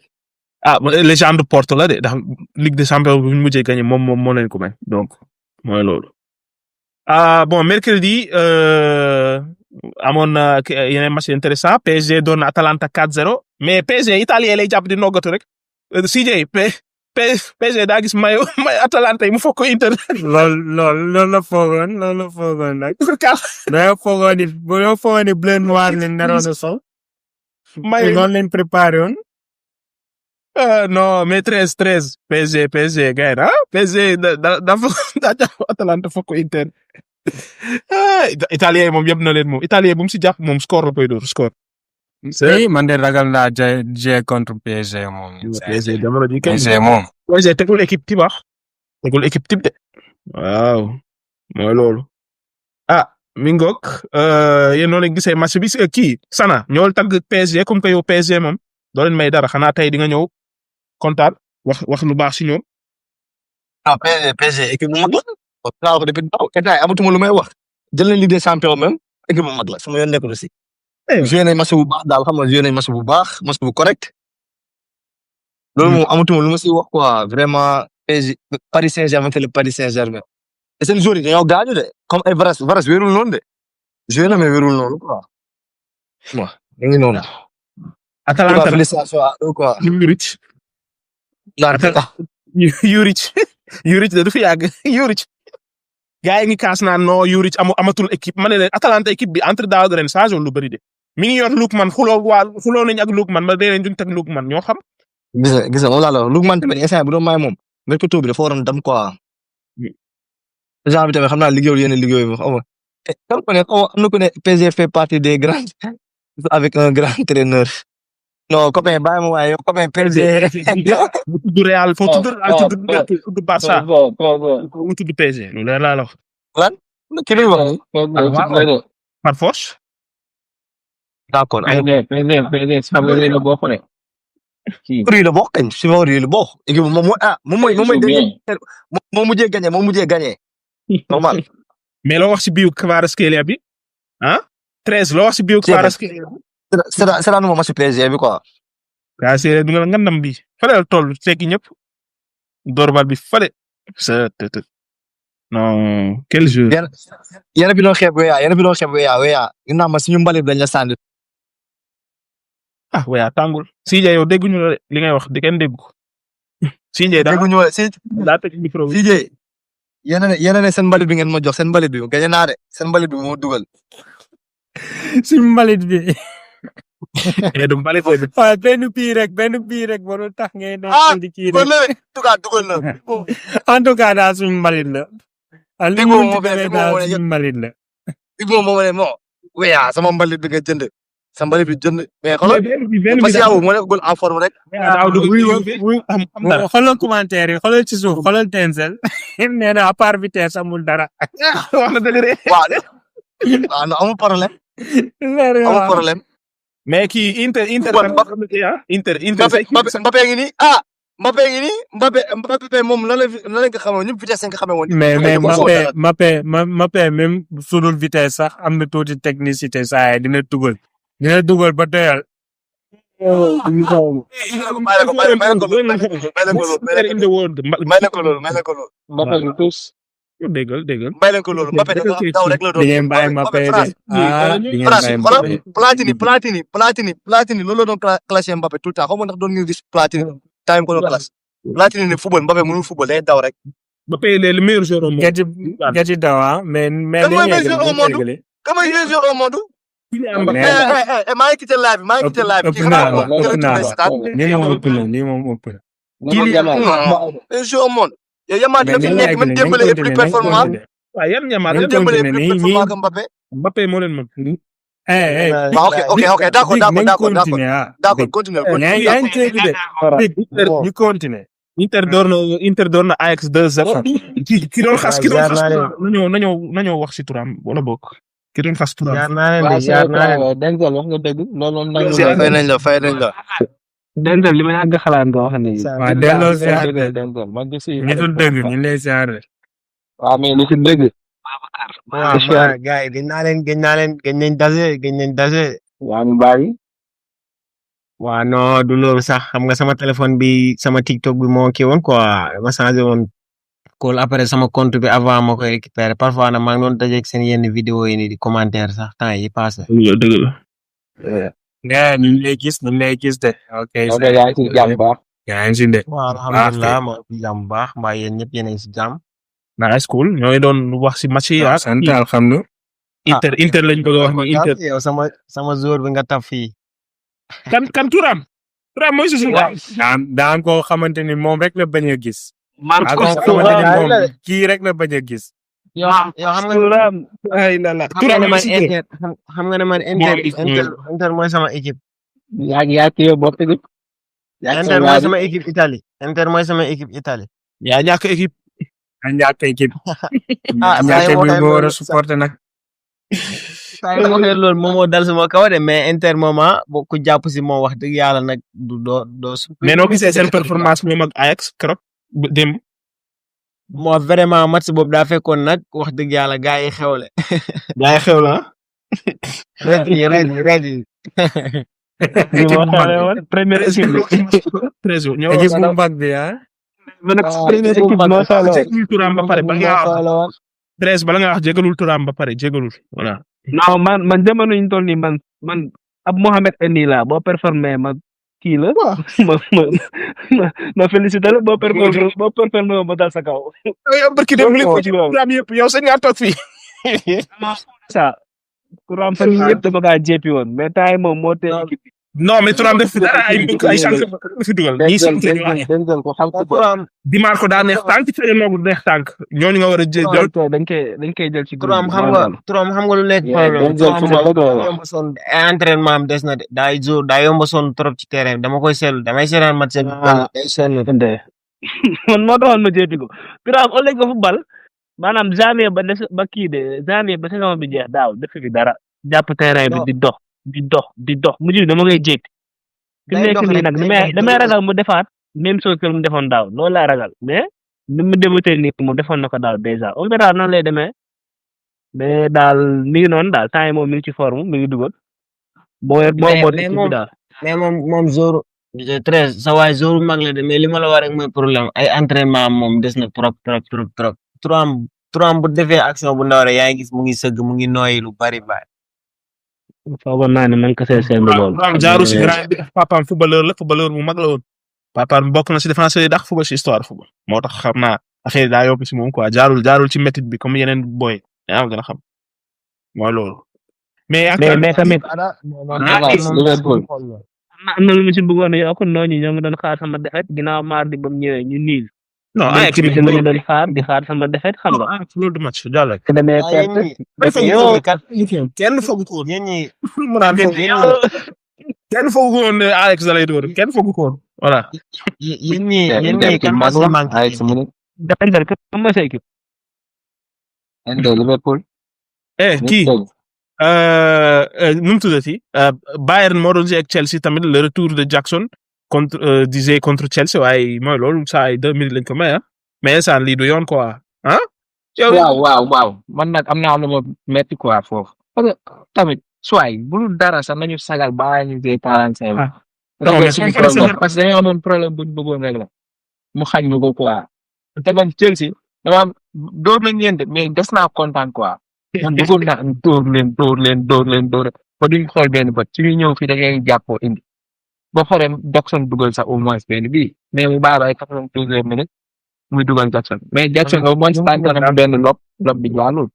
légende Porto la de ndax Ligue des Champions bu ñu mujjee gagné moom moo leen ko may donc mooy loolu. bon mercredi amoon na yeneen match intéressant PSG doon na Atalanta 4-0 mais PSG italien lay jàpp di noggatu rek CJ PSG daa gis mayo Atalanta yi mu fokk ko Inter. loolu la foogoon nag. boo foogoon ni bleu noir leen naroon a sol. mayo noonu leen préparé woon. non mais 13 PSG gars yi PSG daa jàpp Atalanta fokk ko Inter. italien yi moom yëpp na leen moom italien bu mu si jàpp moom score la koy door score. oui man de ragal naa jouer contre PSG moom. PSG jamono ji kenn PSG moom. PSG tegul équipe type tegul équipe type de waaw mooy loolu ah mi ngoog yéen noonu lañ gisee match bi kii Sana ñool tagg PSG comme que yow PSG moom doo leen may dara xanaa tey di nga ñëw kontaan wax lu baax si ñoom. ah PSG équipe bu mag la. waaw ko depuis daaw état yi amatuma lu may wax. jël nañ Ligue des champions même équipe bu mag la sama yoon nekkul aussi. joué nañ match bu baax daal xam nga joué nañ match bu baax match bu correct. loolu moom amatuma lu ma si wax quoi vraiment PSG Paris Saint-Germain c'est le Paris Saint-Germain. te seen joueurs yi dañoo gaañu de comme ay Varas wérul noonu de. joué na mais wérul noonu quoi. waaw ñu ngi noonu. Atalanta félicitations à eux quoi. Juric. Juric de du fi yàgg Juric. gars yi ngi kaas naan non Juric amatul équipe ma ne leen Atalanta équipe bi entre daaw ak ren changé lu bëri de mi ngi yor Lookman xuloo nañ ak Lookman ma dee leen duñ teg Lookman ñoo xam. gis nga moom laa la wax Lookman tamit instant bu doon may moom mercato bi dafa waroon dem quoi. genre bi tamit xam naa liggéeyul yenn liggéey bi xaw ma. am na ko ne PSG fait partie des grands avec un grand entraîneur. non copain bàyyi ma waaye yow copain PSG. mu tudd Real foo tudd Real tudd Barça mu tudd PSG loolu leer laa la wax. lan ki lay wax nii. par force. d'accord. PSG xam nga la bokk ne. Rii la bokk kañ si ma Rii la bokk. équipe moom mujjee gagné. normal. mais loo wax si biir Kvaratskhelia bi ah 13 loo wax si biir Kvaratskhelia bi. c'est la match PSG bi quoi. waaw c'est du nga ndam bi fële la toll fekk ñëpp doorbal bi fële non quel jour. yéen bi doon xeeb weya ginnaaw ma suñu mbalit dañ la sànni. ah weya tàngul CJ yow dégguñu la li ngay wax di kenn déggu ko. CJ dégguñu la daa tëj micro bi. CJ yéen ne seen mbalit bi ngeen ma jox seen mbalit bi gañe naa de seen mbalit bi moo dugal. si mbalit bi. du mbalit bi. waaw benn bii rek warul tax ngay nekk di kii rek. dugal na. en tout cas daal suñu mbalit la. dégg nga moom suñu mbalit la. dégg nga moom ne moo. weya sama mbalit bi nga jënd. sa mbalit bi jënd. mais xoolal parce que yow moo nekkul en forme rek. xoolal commentaire yi xoolal ci suuf xoolal Denzel. nee na à part vitesse amul dara. wax na dëgg de. waaw non amul problème. amul problème. mais kii Inter. Mbappé ngi nii Mbappé moom nan la nga xamee ñëpp vitesse nga xamee woon. mais Mbappé même sudul vitesse sax am na tuuti technicité saa yi dina dugal ba doyal. may leen ko loolu. Mbappé ñu tous. déggal. may leen ko loolu Mbappé dafa daw rek la doon. di ngeen bàyyi Mbappé Platini loolu la doon classé Mbappé tout le temps xaw ma ndax doon nga gis Platini time ko doon classé. Platini ne football Mbappé mënul football day daw rek. Mbappé il est le meilleur joueur au monde. gati daw mais comment il est joueur au monde. maa ngi quitté live ëpp na lii moom ëpp na. joueur au monde. yow Yamal dina fi nekk même Dembélé est plus performant. waaw yan Yamal Dembélé est plus performant que Mbappé. Mbappé moo leen mën. ok d'accord continuer. ñu continuer. Inter door na Ajax 2-0. ki doon xas nañoo wax si turam wala bokk. ki doon xas turam. jaar naa leen Denzel wax nga dëgg loolu moom fay nañ la. Denzel li ma yàgg xalaat nga wax ni. waaw delloo ziar Denzel man de si. ñu dul dëgg ñu lay ziar. waaw mais li ci dëgg. waaw gars yi gën nañ dase. waa ñu bàyyi. waaw non du loolu sax xam nga sama téléphone bi sama TikTok bi moo kii woon quoi ma changé woon call après sama compte bi avant ma koy récupérer parfois nag maa ngi doon dajeeg seen yenn vidéo yi ni di commentaire sax temps yi passé. dëgg la. ñu ngi lay gis de. ok yaa ngi si jàmm baax. yaa ngi si de. waaw alhamdulilah ma si jàmm baax mbaa yéen ñëpp yéen a ngi si jàmm. nice cool ñoo ngi doon wax si match yi. sant alhamdulilah. Inter lañ bëgg a wax ni Inter. yow sama joueur bi nga taf fii. kan turam mooy si suñu. daan koo xamante ni moom rek la bañ a gis. Marcos kii rek la bañ a gis. yow xam nga turam ay la xam nga ne man Inter mooy sama équipe. yaa ngi yow bopp bi. Inter mooy sama équipe Italie. Inter mooy sama équipe Italie. yaa ñàkk équipe. a ñàkk équipe. Ah, ñàkk saa yu bi waxee moo war a loolu- supporter nag. saa yu waxee loolu moom moo dal sama kaw de mais Inter moom boo ku jàpp si moom wax dëgg yàlla nag du doo mais noo gisee seen performance moom ak Ajax keroog démb. moo vraiment match boobu daa fekkoon nag wax dëgg yàlla gars yi xewle. yaa ngi xew la ah. red yi. Li ma xamee woon première équipe bi. 13 jours ñoo équipe bu mag bi ah. Man nag première équipe moo soxla woon. jégalul turam ba pare ba nga wax 13 bala nga wax jégalul turam ba pare jégalul voilà. non man jamono ñu toll nii man ab Mohamed Eni la boo performé ma kii la ma félicité la boo performé ma dal sa kaw. yow barki dem lépp ci turam yëpp yow sañ nga toog fii. ça courant fan yii yëpp dama kaa jéppi woon mais temps yi moom moo tee équipe bi. non mais turam def fi dara ay mbokk ay chance fi dugal ñii sant ñu wax denzel ko xam ko di Marco daa neex tànk fene noogu neex tànk ñooñu nga war a jël dañ koy jël ci turam xam nga lu nekk problème daa yomb son entraînement am des na de daa yomb son trop ci terrain bi dama koy seetlu damay seetaan match bi day sonn man moo taxoon ma jéppi ko Birame au lieu que football maanaam janvier ba kii de janvier ba saison bi jeex daaw def fi dara jàpp terrain bi di dox mujj bi dama koy jéppi fi mu nekk nii nag damay ragal mu defaat même chose que mu defoon daaw loolu laa ragal mais ni mu débuté nii moom defoon na ko daaw déjà on verra noonu lay demee mais daal mi ngi noonu daal temps yi moom mi ngi ci forme mi ngi dugal boo équipe bi daal mais moom jour 13 sa waay jour mag la de mais li ma la war rek mooy problème ay entraînement moom des na trop turam bu defee action bu ndaw rek yaa ngi gis mu ngi sëgg mu ngi nooyi lu bari bari. foogoon naa ne man kese seen lool. jaaru si grand bi papaam footballeur bu mag la woon. papaam bokk na si défenseur yi dax football si histoire football moo tax xam naa affaire daa yóbbu si moom quoi jaarul ci métit bi comme yeneen boy yaa gën a xam mooy loolu. mais tamit am na lu mu ci bëggoon a yokk ñoo ngi doon xaar sama defet ginnaaw mardi ba mu ñëwee ñu niil. non Ajax tamit ñu doon xaar sama defet xam nga. loolu du match jàll. te demee perte. kenn fogu ko woon. yéen ñi mu naan kenn fogu ko woon ne Ajax da lay door kenn fogu ko woon voilà. yéen ñi kan moo si manqué. Denzel kan mooy sa équipe. Liverpool. kii nu mu tuddati Bayern moo doon ak Chelsea tamit le retour de Jackson contre Chelsea waaye mooy loolu saa yi 2 minutes lañ ko may mais instant lii du yoon quoi ah. waaw man nag am naa lu ma metti quoi foofu parce que tamit soit bu dara sax nañu sagal ba ñu jël 45. parce que dañoo amoon problème buñ bëggoon rek la mu xañ ñu ko quoi te man Chelsea dama am door nañ leen de mais des naa kontaan quoi. man bëggoon naa door leen ba duñ xool benn bët ci ñu ñëw fii da ngay jàppoo indi boo xoolee Jackson dugal sax au moins benn bii mais mu baax ay 92 minutes muy dugal Jackson mais Jackson au moins tànk na benn lob bi jaalul.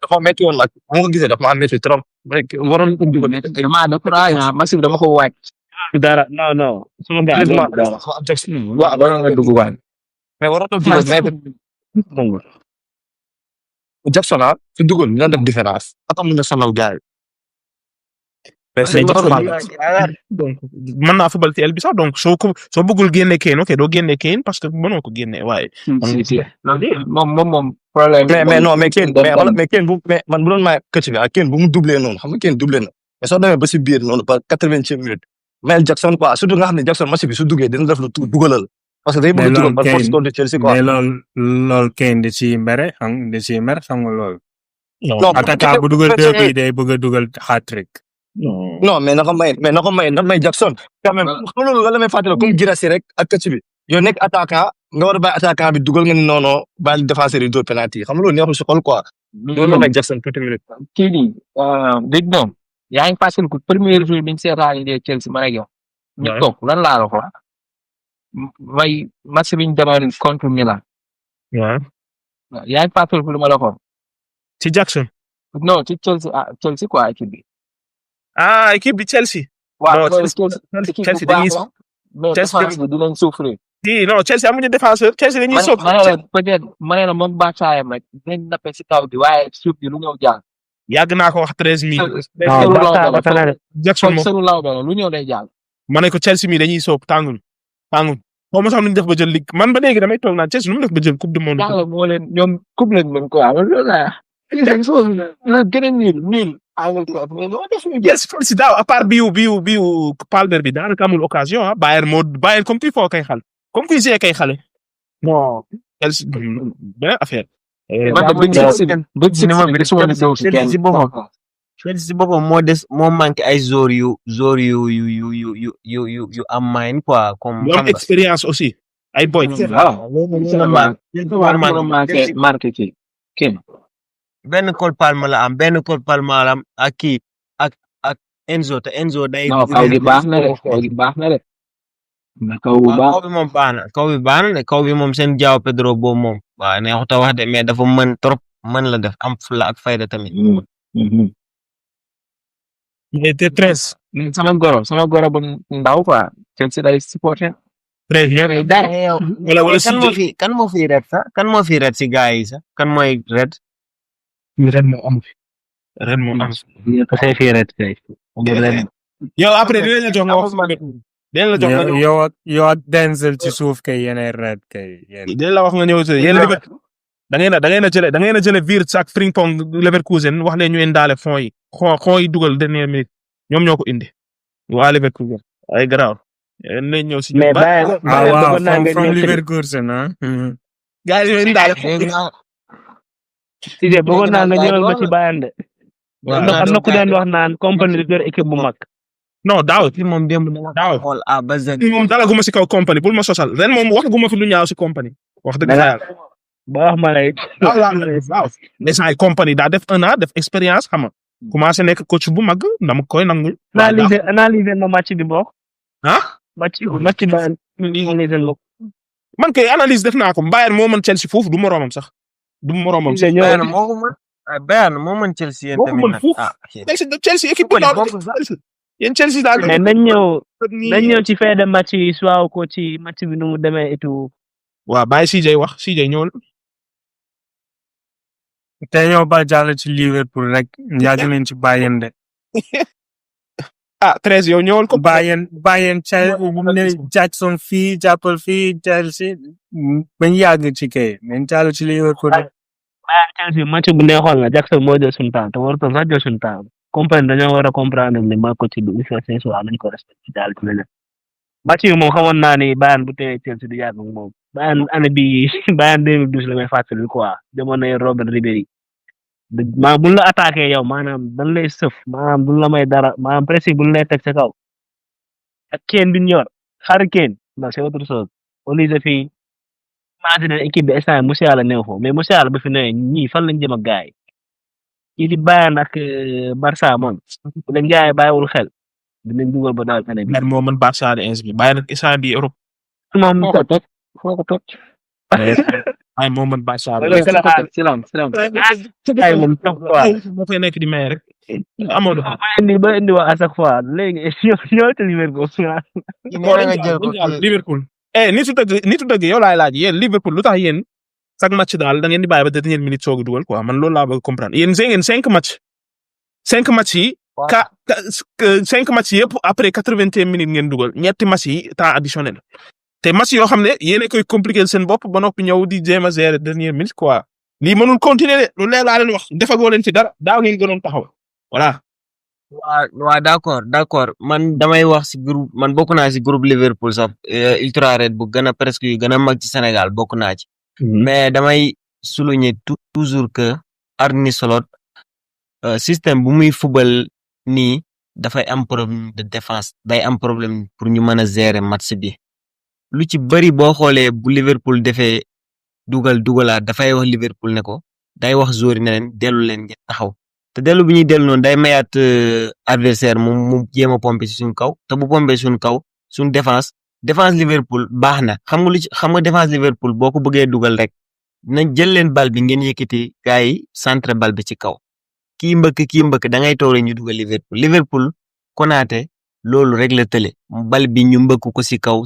dafa métti woon nag bu ma ko gisee dafa maa métti trop waroon ko dugal. Massi dama ko wàcc. dara non. sama gars Jackson waaw waroon nga dugg waay mais waroon na dugal Jackson su dugal dina def différence atam na sonal gars yi. mais c'est normal donc mën naa football TL bi sax donc soo bëggul génne Kane ok doo génne Kane parce que mënoo ko génne waaye. moom problème. mais non mais Kane mais Kane man bu doon may këcc bi Kane bu mu doublé noonu xam nga Kane doublé na mais soo demee ba si biir noonu par 80e minute mais Jackson quoi surtout nga xam ne Jackson match bi su duggee dina def lu dugalal. parce que day bëgg dugal par force contre Chelsea quoi. mais loolu Kane di ci mere xam nga loolu. non attaquant bu dugal 2 bi day bëgg a dugal hat-trick. non mais na ko may Jackson quand même xam nga loolu la may fàttali comme Guirassy rek ak këcc bi yow nekk attaquant nga war a bàyyi attaquant bi dugal nga ni non bàyyi défenseur yi dóor penalty xam nga loolu neexul si xol quoi. loolu la may Jackson 30 minutes. kii nii dégg nga yaa ngi passé ko premier jour bi ñu seetaanee Chelsea ma ak yow. ñu toog lan laa la ko may match bi ñu demoon contre Milan. waaw. yaa ngi passé ko lu ma la ko. ci Jackson. non ci Chelsea quoi équipe bi. équipe bi Chelsea. waaw Chelsea dañuy mais défense bi dinañ souffrir. non Chelsea amuñu défenseur Chelsea dañuy soog. peut-être ma ne la moom baaxaayam rek dinañ nappe si kaw bi waaye suuf bi lu ñëw jaar. yàgg naa ko wax 13000. sëru law Barca ba dafa na de. Jackson la moom sëru law ba la lu ñëw day jàll. ma ne ko Chelsea mi dañuy soob tànguñ xaw ma sax nu ñu def ba jël ligue man ba léegi damay toog naan Chelsea nu mu def ba jël coupe du monde. yàlla moo leen ñoom coupe lañ mën ko waaw loolu laa la gën a niil Angleterre mais loo def ñu jël. Chelsea daaw à part biu Palmer bi daanaka amul occasion ah Bayern comme kuy foo kay xale comme kuy see kay xale non Chelsea beneen affaire. man de bëgg si ma bi su ma gisee si kenn Chelsea si boppam moo manqué ay joueurs yu am main quoi comme. yu am expérience aussi ay boy. marqué ci kenn. benn Cole Palmer la am ak kii ak Enzo te Enzo day. non kaw gi baax na de na kaw bu baax. kaw bi moom baax na kaw bi moom seen João Pedro boobu moom. waaw neexut a wax de mais dafa mën trop mën la def am fulla ak fayda tamit. mais te 13. sama goro bu ndaw quoi Chelsea day supporter. 13 dara wala kan moo fi red sax kan moo fi red si gars yi sax kan mooy red. ren moo am Kase fi red kay. yow après dinañ la jox nga wax dinañ la jox nga ñëw yow ak Denzel ci suuf kay yéenay red kay yéen. dinañ la wax nga ñëw yéen da ngeen a jële Wirtz ak Frimpong Leverkusen wax leen ñu indaale fonds yi dugal dernière minute ñoom ñoo ko indi waa Leverkusen ay garaaw nañ ñëw si mais Bayern from Leverkusen ah. gars yi indaale si de bëggoon naa nga ñëwal ma ci Bayern de. ndax am na ku daan wax naan compagnie di yor équipe bu mag. non daaw moom démb daaw xool a ba z. moom dalaguma si kaw compagnie bul ma sosal ren moom waxaguma fi lu ñaaw si compagnie wax dëgg fa yàlla. ba wax ma lay. waaw instant yi compagnie daa def 1 an def expérience xam nga commencé nekk coach bu mag dama koy nangul. analyser ma match bi bokk. match bi analyser ma. man kay analyse def naa ko Bayern moo mën Chelsea foofu du moromam sax. Bayern moo mën Chelsea yéen tamit. Chelsea équipe bu ndaw yéen Chelsea daal. mais nañ ñëw ci fin de match yi soit ko ci match bi nu mu demee et tout. waaw bàyyi CJ wax CJ ñëwul. te ñoo ba jàll ci Liverpool rek yàgg nañ ci Bayern de. 13 yow ñëwul ko. Bayern Jackson fii jàppal fii Chelsea bañ yàgg ci kay nañ jàll ci Liverpool rek. Chelsea match bu neexoon la Jackson moo jël suñu temps te warutoon sax jël suñu temps comprendre dañoo war a comprendre ne maa ko ci du UFC soit nañ ko respecté daal ci leneen match yi moom xamoon naa ni Bayern bu tee Chelsea du yàgg moom Bayern année bi Bayern 2012 la may fàttali quoi jamonoy Robert Ribéry maanaam buñ la attaqué yow maanaam dañ lay sëf maanaam duñ la may dara maanaam presque buñ lay teg sa kaw ak Kane bi ñu yor Harry Kane non c'est autre chose Olise fii imagine équipe bi instant Musiala néew foofu mais Musiala ba fi ne ñii fan lañ jëm ak gars yi kii di Bayern ak Barça moom bu leen gars yi bàyyiwul xel dinañ dugal ba daal année bi. Bayern moo mën Barça de ins bi Bayern ak instant bi Europe. moom foo ko toj. ay moo mën Barça de. ay moom toog quoi. moo fay nekk di may rek. amoo doon. ba indi waa à chaque fois léegi ñoo te Liverpool. Liverpool. nitu dëgg yow laay laaj yéen Liverpool lu tax yéen chaque match daal da ngeen di bàyyi ba dernière minute soog a dugal quoi man loolu laa bëgg comprendre yéen ngeen 5 match yi. 5 match yëpp après 81 minutes ngeen dugal ñetti match yi temps additionnel te match yoo xam ne yéen a koy compliquer seen bopp ba noppi ñëw di jéem a gérer dernière minute quoi lii mënul continuer de lu leer laa leen wax defagoo leen ci dara daaw ngeen gënoon taxaw voilà. waaw d'accord man damay wax si groupe man bokk naa si groupe Liverpool sax ultra red bu gën a presque yu gën a mag ci Sénégal bokk naa ci. mais damay souligner toujours que Arne Slot système bu muy fubal nii dafay am problème de défense day am problème pour ñu mën a gérer match bi lu ci bëri boo xoolee bu Liverpool defee dugalaat dafay wax Liverpool ne ko day wax joueur yi ne leen dellu leen ngeen taxaw. te dellu bi ñuy dellu noonu day mayaat adversaire mu jéem a pomper ci suñu kaw te bu pomper suñu kaw suñu défense Liverpool baax na xam nga défense Liverpool boo ko bëggee dugal rek dinañ jël leen bal bi ngeen yëkkati gars yi centre bal bi ci kaw kii mbëkk da ngay toog rek ñu dugal Liverpool Konaté loolu rek la tële bal bi ñu mbëkk ko ci kaw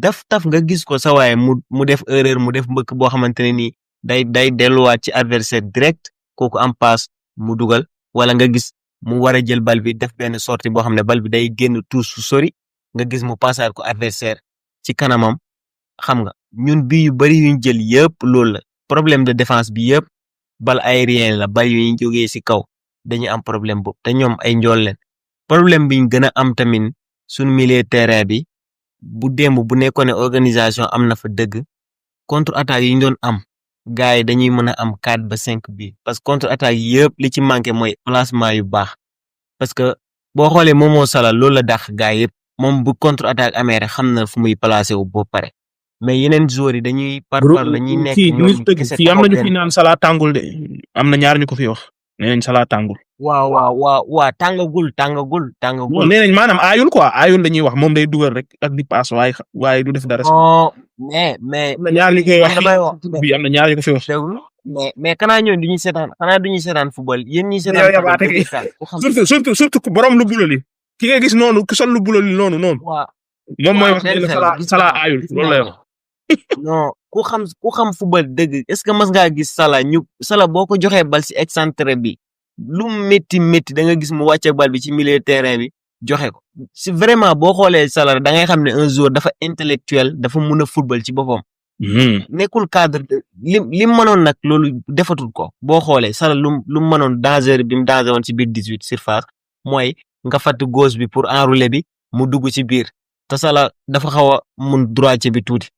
taf nga gis ko sa waaye mu def erreur mu def mbëkk boo xamante ne nii day delluwaat ci adversaire direct kooku en passe mu dugal wala nga gis mu war a jël bal bi def benn sortie boo xam ne bal bi day génn tuus su sori nga gis mu passaat ko adversaire ci kanamam xam nga ñun bi yu bari yuñ jël yëpp loolu la problème de défense bi yëpp bal aérien la bal yu ñu jógee ci kaw dañuy am problème boobu te ñoom ay njool leen problème biñ gën a am tamit suñu milieu terrain bi bu démb bu nekkoon ne organisation am na fa dëgg contre attaque yi ñu doon am gars yi dañuy mën a am 4 ba 5 bi parce que contre attaque yëpp li ci manqué mooy placement yu baax parce que boo xoolee Momo Salah loolu la dàq gars yëpp moom bu contre attaque amee rek xam na fu muy placé wu boo pare mais yeneen joueurs yi dañuy par dañuy nekk ñoom kese fii am na ñu fi naan Salah tàngul de am na ñaar ñu ko fi wax nee nañ Salah tàngul. waaw tàngagul. nee nañ maanaam aayul quoi aayul dañuy wax moom day dugal rek ak di passe waaye du def dara. mais am na ñaar ñu koy wax bi am na ñaar ñu ko fi wax. mais kanaa ñooñu duñuy seetaan football yéen ñi seetaan surtout borom lu bulali ki nga gis noonu ku sol lu bulali noonu. waaw moom mooy wax ne Salah aayul loolu lay wax. non ku xam football dëgg est-ce que mas ngaa gis Salah boo ko joxee bal ci excentré bi lu métti da nga gis mu wàcce bal bi ci milieu terrain bi joxe ko si vraiment boo xoolee Salah da ngay xam ne un joueur dafa intellectuel dafa mun a football ci boppam. nekkul cadre li mënoon nag loolu defatul ko boo xoolee Salah lu mënoon danger bi mu danger woon ci biir 18 surface mooy nga fatt gauche bi pour enrouler bi mu dugg ci biir te Salah dafa xaw a mun droitier bi tuuti.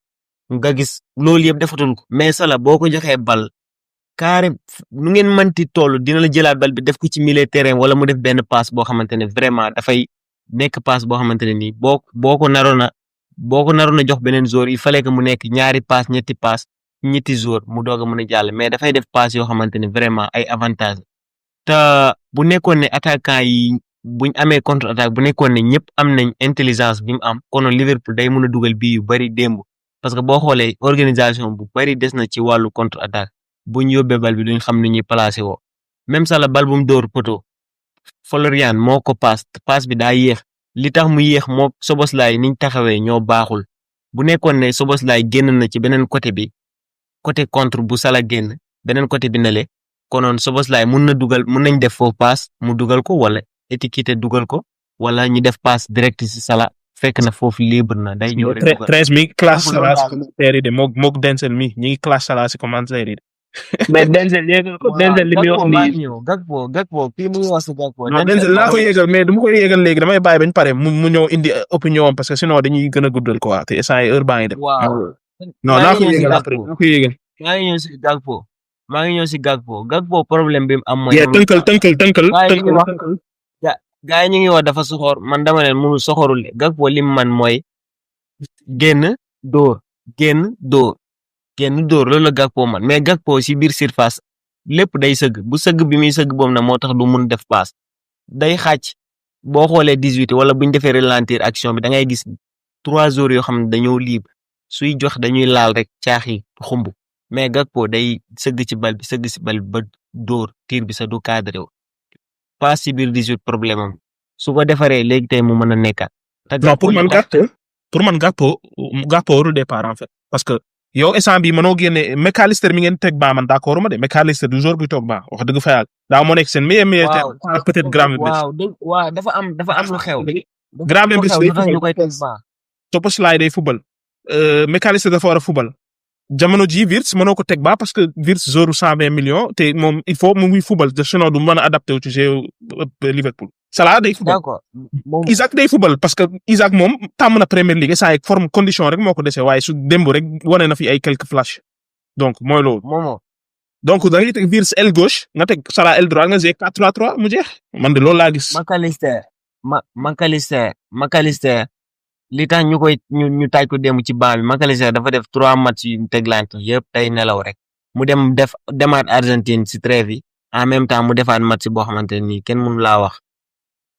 nga gis loolu yëpp defatul ko mais Salah boo ko joxee bal carré nu ngeen mënti toll dina la jëlaat bal bi def ko ci milieu terrain wala mu def benn passe boo xamante ne vraiment dafay nekk passe boo xamante ne nii boo ko naroon a jox beneen joueur il fallait que mu nekk ñaari passe ñetti joueur mu doog a mën a jàll mais dafay def passe yoo xamante ne vraiment ay avantage te bu nekkoon ne attaquant yi buñ amee contre attaque bu nekkoon ne ñëpp am nañ intelligence bi mu am konoon Liverpool day mën a dugal bii yu bari démb. parce que boo xoolee organisation bu bari des na ci wàllu contre attaque bu ñu yóbbee bal bi duñ xam ni ñuy placé woo même Salah bal bu mu dóor poto Florian moo ko passe bi daa yéex li tax mu yéex moo Szoboszlai niñ taxawee ñoo baaxul bu nekkoon ne Szoboszlai génn na ci beneen côté bi côté contre bu Salah génn beneen côté bi nale konoon Szoboszlai mun nañ def foofu passe mu dugal ko wala Étiquette dugal ko wala ñu def passe direct ci Salah fekk na foofu libre na day ñëw rek. 13 mi classe Salah si commentaire yi de moog Denzel mi ñi ngi classe Salah si commentaire yi de. mais Denzel li muy wax nii. Gakpo kii mu ngi wax si Gakpo. non Denzel laa ko yéegal mais du ma koy yéegal léegi damay bàyyi bañ pare mu ñëw indi opinion am parce que sinon dañuy gën a guddal quoi te instant heure baa ngi dem. waaw non laa ko yéegal après laa ko yéegal. maa ngi ñëw si Gakpo problème bi mu am mooy. tënkal. gaa yi ñu ngi wax dafa soxor man dama ne mënul soxorul Gakpo lim man mooy génn dóor loolu la Gakpo man mais Gakpo si biir surface lépp day sëgg bu sëgg bi muy sëgg boobu nag moo tax du mun def passe day xàcc boo xoolee 18 wala bu ñu defee ralentir action bi da ngay gis 3 joueurs yoo xam ne dañoo libre suy jox dañuy laal rek caaxi xumb mais Gakpo day sëgg ci bal bi ba dóor tir bi sa du cadré wu passe ci biir 18 problème am su ko defaree léegi tey mu mën a nekkaat. non pour man Gakpo warul départ en fait parce que yow instant bii mënoo génne McAllister mi ngeen teg ba man d'accord ma de McAllister du joueur buy toog ba wax dëgg fa yàlla daa moo nekk seen meilleur peut-être Gravenberch. waaw dafa am lu xew. Gravenberch day football Szoboszlai day football McAllister dafa war a football jamono ji Wirtz mënoo ko teg ba parce que Wirtz joueur 120 millions te moom il faut mu muy football sinon du mën a adapté wu ci jeu Liverpool. Salah day football d'accord Isaac day football parce que Isaac moom tàmm na Premier League saa forme condition rek moo ko dese waaye su démb rek wane na fi ay quelques flash donc mooy loolu. donc da ngay teg Wirtz aile gauche nga teg Salah aile droite nga jouer 4-3-3 mu jeex man de loolu laa gis. McAllister li tax ñu taaj ko démb ci banc bi McAllister dafa def 3 matchs yu teglante yëpp tey nelaw rek mu demaat Argentine si trêve yi en même temps mu defaat match boo xamante ne nii kenn mënu laa wax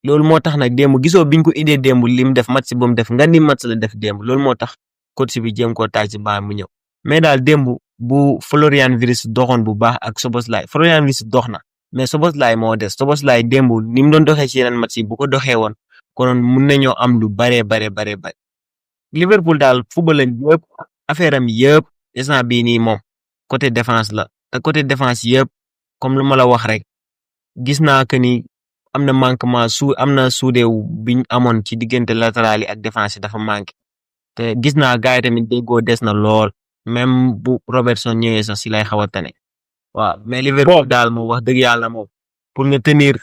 loolu moo tax nag démb gisoo biñ ko idée démb li mu def match bu mu def nga ni match la def démb loolu moo tax coach bi jéem koo taaj ci banc mu ñëw mais daal démb bu Florian Wirtz doxoon bu baax ak Szoboszlai Florian Wirtz dox na mais Szoboszlai moo des Szoboszlai démb ni mu doon doxee ci yeneen match yi bu ko doxee woon konoon mun nañoo am lu bare Liverpool daal football lañ yëpp affaire am yëpp instant bii nii moom côté défense la te côté défense yëpp comme lu ma la wax rek gis naa que ni am na manquement am na suudeewu biñ amoon ci diggante latéral yi ak défense yi dafa manqué te gis naa gars yi tamit déggoo des na lool même bu Robertson ñëwee sax si lay xaw a tane waaw mais Liverpool daal moom wax dëgg yàlla moom pour nga tenir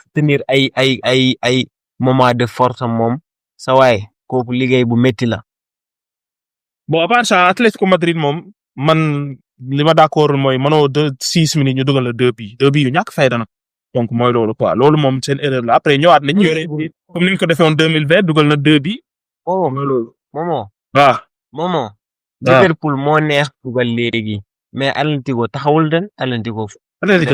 ay moment de force moom sa waay kooku liggéey bu métti la. bon à part ça Atlético Madrid moom man li ma d'accord mooy mënoo 6 minutes ñu dugal la 2 bi yu ñàkk fayda na donc mooy loolu quoi loolu moom seen erreur la après ñëwaat nañ yore comme ni ñu ko defee woon 2020 dugal na 2 bi. mooy loolu Momo. waaw. Liverpool moo neex dugal léegi mais Atlético taxawul den Atlético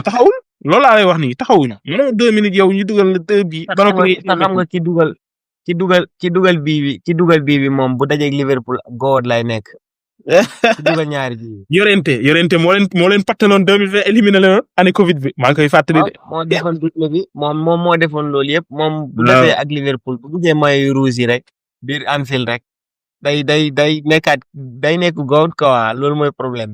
taxawul loolu laa lay wax nii taxawuñu mënoo 2 minutes yow ñu dugal la 2 bi. xam nga ci dugal bii moom bu dajeeg Liverpool goot lay nekk. ci dugal ñaari bii. Llorente moo leen pattanoon 2020 éliminé la année Covid bi maa ngi koy fàttali de. moo defoon double bi moom moo defoon loolu yëpp moom. bu defee ak Liverpool bu duggee maillot rouge yi rek biir Anfield rek day nekk goot quoi loolu mooy problème.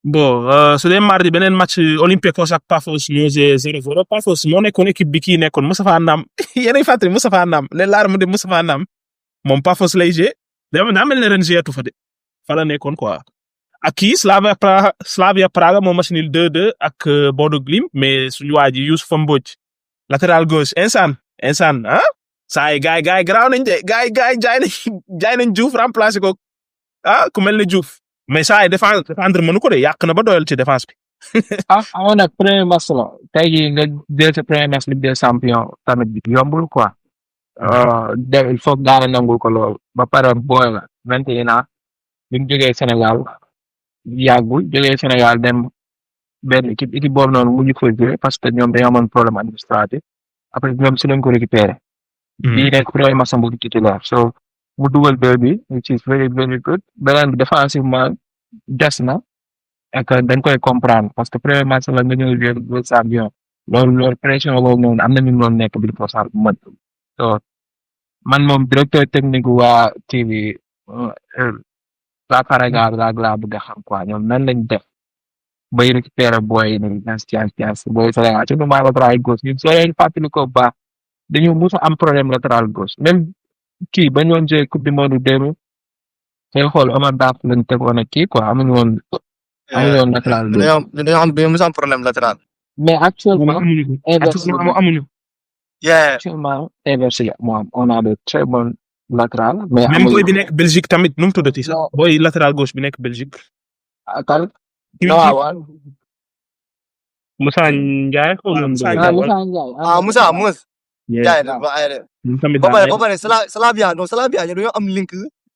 bon su dee mardi beneen match Olympiakos ak Pafos ñoo joué 0-0 Pafos moo nekkoon équipe bi kii nekkoon Moustapha Nam yéenay fàttali Moustapha Nam les larmes de Moustapha Nam moom Pafos lay joué daa mel ne ren joué fa de fa la nekkoon quoi ak kii Slavia Praga moo match nul 2-2 ak Bodo Glimt mais suñu waa ji Youssouf Mbodj latéral gauche insane saa yi gars yi garaaw nañ de gars yi jaay nañ Diouf remplacé ko ku mel ne Diouf. mais saa yi défendre mënu ko de yàq na ba doyal ci défense bi. amoon nag premier match la tey jii nga jël sa premier match Ligue des Champions tamit bi yombul quoi. il faut gaana nangul ko lool ba pare booy la 21 ans bi mu jógee Sénégal yàggul jógee Sénégal dem benn équipe boobu noonu mujj ko jouer parce que ñoom dañoo amoon problème administratif après ñoom si lañ ko récupéré. bii nekk premier match bu titulaire so mu dugal 2 bi which is very very good beneen bi défensivement des na ak dañ koy comprendre parce que premier match la nga ñëw jouer champion loolu pression boobu noonu am na ñu doon nekk bi pour ça mën so man moom directeur technique waa TV la Faraga laa bëgg a xam quoi ñoom nan lañ def bay récupérer booy ni chance booy Sénégal ci nu maa latéral gauche ñun soo leen fàttali ko baax dañu mus a am problème latéral gauche même kii ba ñoon jouer coupe du monde démb sooy xool Omar Daf lañ tegoon ak kii quoi amuñu woon latéral gauche dañoo mus a am problème latéral. mais actuellement amuñu. actuellement inversé la on a de très bons latéral mais même boy bi nekk Belgique tamit nu mu tuddati sax boy latéral gauche bi nekk Belgique. kan waaw Moussa Ndiaye Moussa Ndiaye jaay na ba ay ba pare Slavia dañoo am link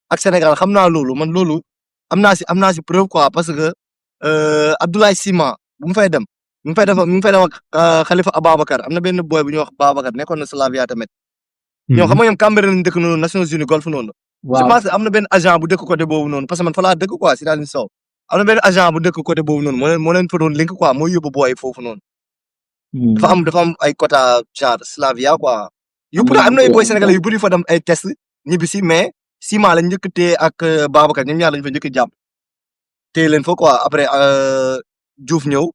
ak Sénégal xam naa loolu man loolu am naa si preuve quoi parce que Abdoulaye Sima bu mu fay dem ak Khalifa Ababacar am na benn boy bu ñuy wax Babacar nekkoon na Slavia tamit ñoo xam nga ñoom Cambérène lañ dëkk noonu Nations Unies golf noonu je pense que am na benn agent bu dëkk côté boobu noonu parce que man fa laa dëkk quoi si daal Sow am na benn agent bu dëkk côté boobu noonu moo leen fa doon link quoi moo yóbbu boy foofu noonu dafa am ay quota genre Slavia quoi yu bëri am na ay boy sénégalais yu bëri fa dem ay test ñibbi si mais Sima lañ njëkk tee ak Babacar ñoom ñaar lañ fa njëkk jàpp tee leen fa quoi après Diouf ñëw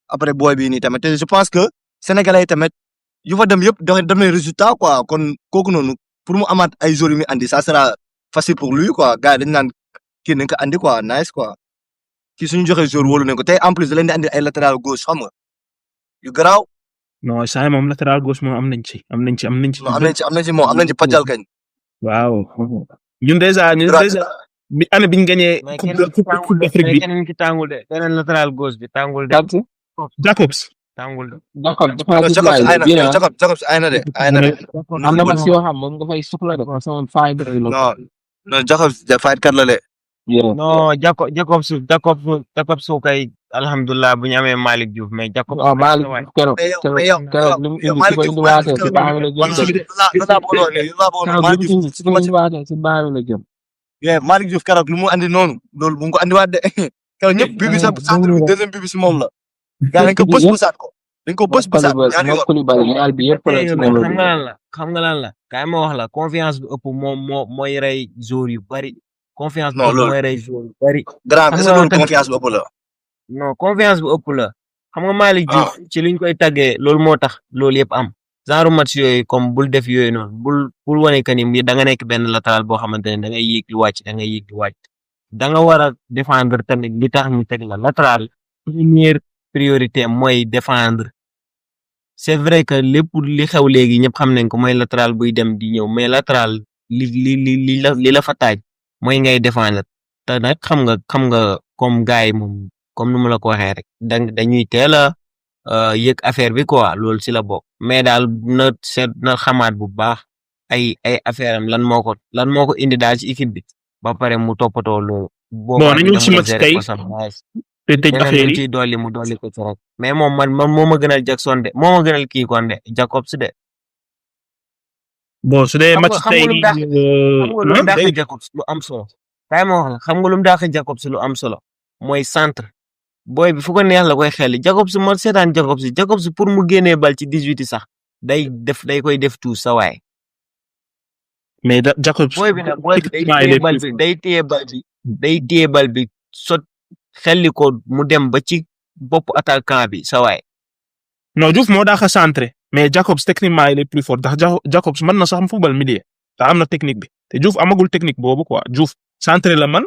après boy bi nii tamit te je pense que sénégalais yi tamit yu fa dem yëpp dem na résultat quoi kon kooku noonu pour mu amaat ay joueurs yu muy andi ça sera facile pour lui quoi gars yi dañu naan kii nañ ko andi quoi nice quoi kii suñu joxee joueur wóolu nañ ko tey en plus da leen di andi ay latéral gauche xam nga yu garaaw. non saa moom latéral gauche moom am nañ ci. am nañ ci pajal kañ. waaw ñun déjà bi année biñ gagné coupe d'Afrique bi. keneen ki tàngul de beneen latéral gauche bi tàngul de. Jacobs. tàngul de. Jacobs ay na de. am na mas yoo xam moom nga fay soxla de sama fay de. non Jacobs fayit kat la de. non Jacobs kay alhamdulilah bu ñu amee Malick Diouf mais Jacobs. waaw Malick keroog li mu indi si ko indiwaatee si baax la jëm. Malick Diouf keroog lu mu andi noonu loolu bu mu ko andiwaat de keroog ñëpp bii bi sax deuxième bii bi si moom la. gaa dañ ko bës bësaat ko. xam nga lan la kaay ma wax la confiance bu ëpp mooy rey joueur yu bari. confiance bu ëpp mooy rey joueur yu bari. grand est-ce que loolu confiance bu ëpp la. non confiance bu ëpp la xam nga Malick Diouf ci liñ koy tàggee loolu moo tax loolu yëpp am genre match yooyu comme bul def yooyu noonu bul wane que ni da nga nekk benn latéral boo xamante ne da ngay yéeg di wàcc da ngay yéeg di wàcc da nga war a défendre tamit li tax ñu teg la latéral première priorité mooy défendre c'est vrai que lépp li xew léegi ñëpp xam nañ ko mooy latéral buy dem di ñëw mais latéral li la fa taaj mooy ngay défendre te nag xam nga comme gars yi moom comme nu mu la ko waxee rek dañuy teel a yëg affaire bi quoi loolu si la bokk mais daal na xamaat bu baax ay affaire am lan moo ko indi daal ci équipe bi ba pare mu toppatoo loolu. bon nañu ci match tey te tëj affaire yi ci dolli mu dolli ko ci rek mais moom man moo ma gënal Jackson de moo ma gënal kii kon de Jacobs de. bon su dee match tey xam nga lu dàq Jacobs lu am solo kay ma wax la xam nga lu dàq Jacobs lu am solo mooy centre booy bi fu ko neex la koy xel Jacobs moo seetaan Jacobs pour mu génnee bal ci 18 sax day koy def tout sa waay. mais Jacobs booy bi nag day téye bal bi sot xelli ko mu dem ba ci bopp attaquant bi sa waay. non Diouf moo daax a centré mais Jacobs techniquement il est plus fort ndax Jacobs mën na sax mu football milieu te am na technique bi te Diouf amagul technique boobu quoi Diouf centré la man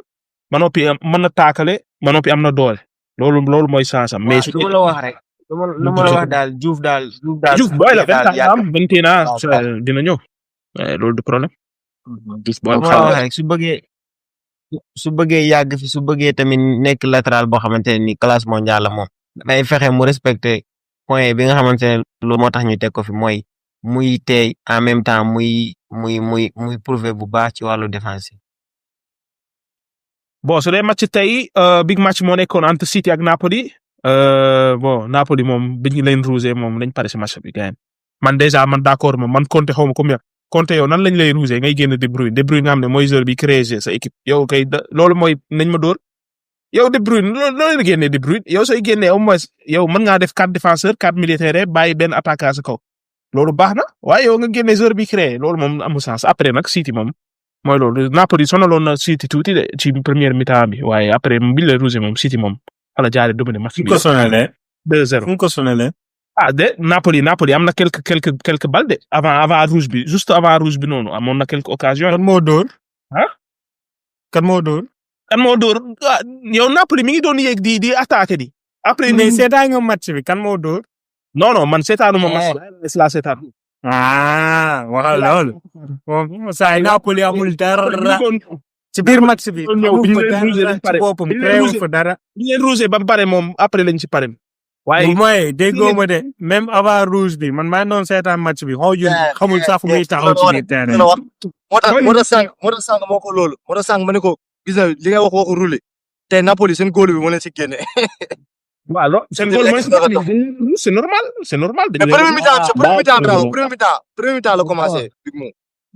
ma noppi mën na taakale ma noppi am na doole loolu mooy sansam. mais su ma la wax rek lu ma la wax daal Diouf booy la 21 ans dina ñëw loolu du problème. Diouf booy la rek su bëggee yàgg fi su bëggee tamit nekk latéral boo xamante ne ni classe mondiale la moom damay fexe mu respecté point bi nga xamante ne loolu moo tax ñu teg ko fi mooy muy tey en même temps muy prouver bu baax ci wàllu défense. bon su dee match tey big match moo nekkoon entre City ak Napoli bon Napoli moom biñ leen rouge moom lañ pare si match bi gars man déjà man d'accord moom man Conte xaw ma combien Conte yow nan lañ lay rouge ngay génn De Bruyne nga xam ne mooy joueur bi créé sa équipe yow kay loolu mooy nañ ma dóor yow De Bruyne loolu la génnee De Bruyne yow sooy génnee au moins yow mën ngaa def 4 défenseurs 4 militaires bàyyi benn attaquant sa kaw loolu baax na waaye yow nga génnee joueur bi créé loolu moom amul sens après nag City moom mooy loolu Napoli sonaloon na City tuuti de ci première mi-temps bi waaye après bi la rouge moom City moom xala jaare dominer match bi. fu ko sonalee 2-0 fu ko sonalee. de Napoli am na quelques balles de avant rouge bi juste avant rouge bi noonu amoon na quelques occasions. kan moo dóor. kan moo dóor yow Napoli mi ngi doon yéeg di attaquer di. après mais seetaan nga match bi kan moo dóor. non man seetaanuma match bi la seetaan. waxal loolu. moom saa Napoli amul dara. ci biir match bi. ci boppam créé fa dara. bi leen rouge ba pare moom après lañ ci pare. waaye mooy déggoo ma de même avant rouge bi man maa doon seetaan match bi xamul sax fu muy taxaw ci biir terrain. moo tax sànq moo ko loolu moo tax sànq ma ne ko gis na li nga waxu roulé te Napoli seen góol bi moo leen si génne. waaw loolu seen góol mooy c'est normal. mais premier mi-temps la commencé.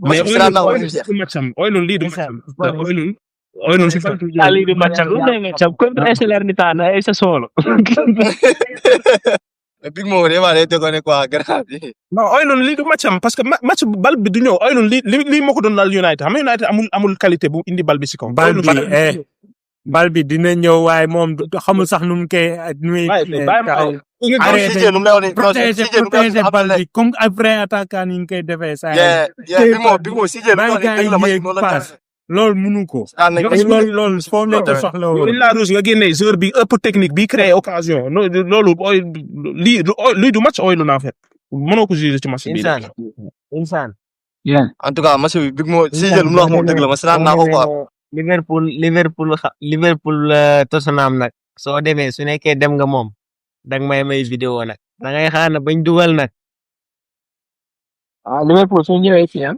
mais Oilun lii du matcham Oilun si fan. lii du matcham contre Salernitana ay sa solo. Big Mo de ma lay déggoo quoi grave bi. non Oilun lii du matcham parce que match bal bi du ñëw Oilun lii moo ko doon daal United xam nga United amul qualité bu indi bal bi si kaw. bal bi dina ñëw waaye moom xamul sax nu mu koy. protéger bal bi comme après attaquant yi ñu koy defee saa Big Mo CJ loolu mënu ko. loolu foofu lañ ko soxla woon. la rouge nga génne joueur bi ëpp technique bi créé occasion loolu lii du match Oilun en fait mënoo ko juger ci match bi. insaan en tout cas match bi Big Mo CJ lu mu la wax moom dëgg la ma seetaan naa ko quoi. Liverpool Tottenham nag soo demee su nekkee dem nga moom danga may vidéo nag da ngay xaar na bañ dugal nag. Liverpool su ñëwee fii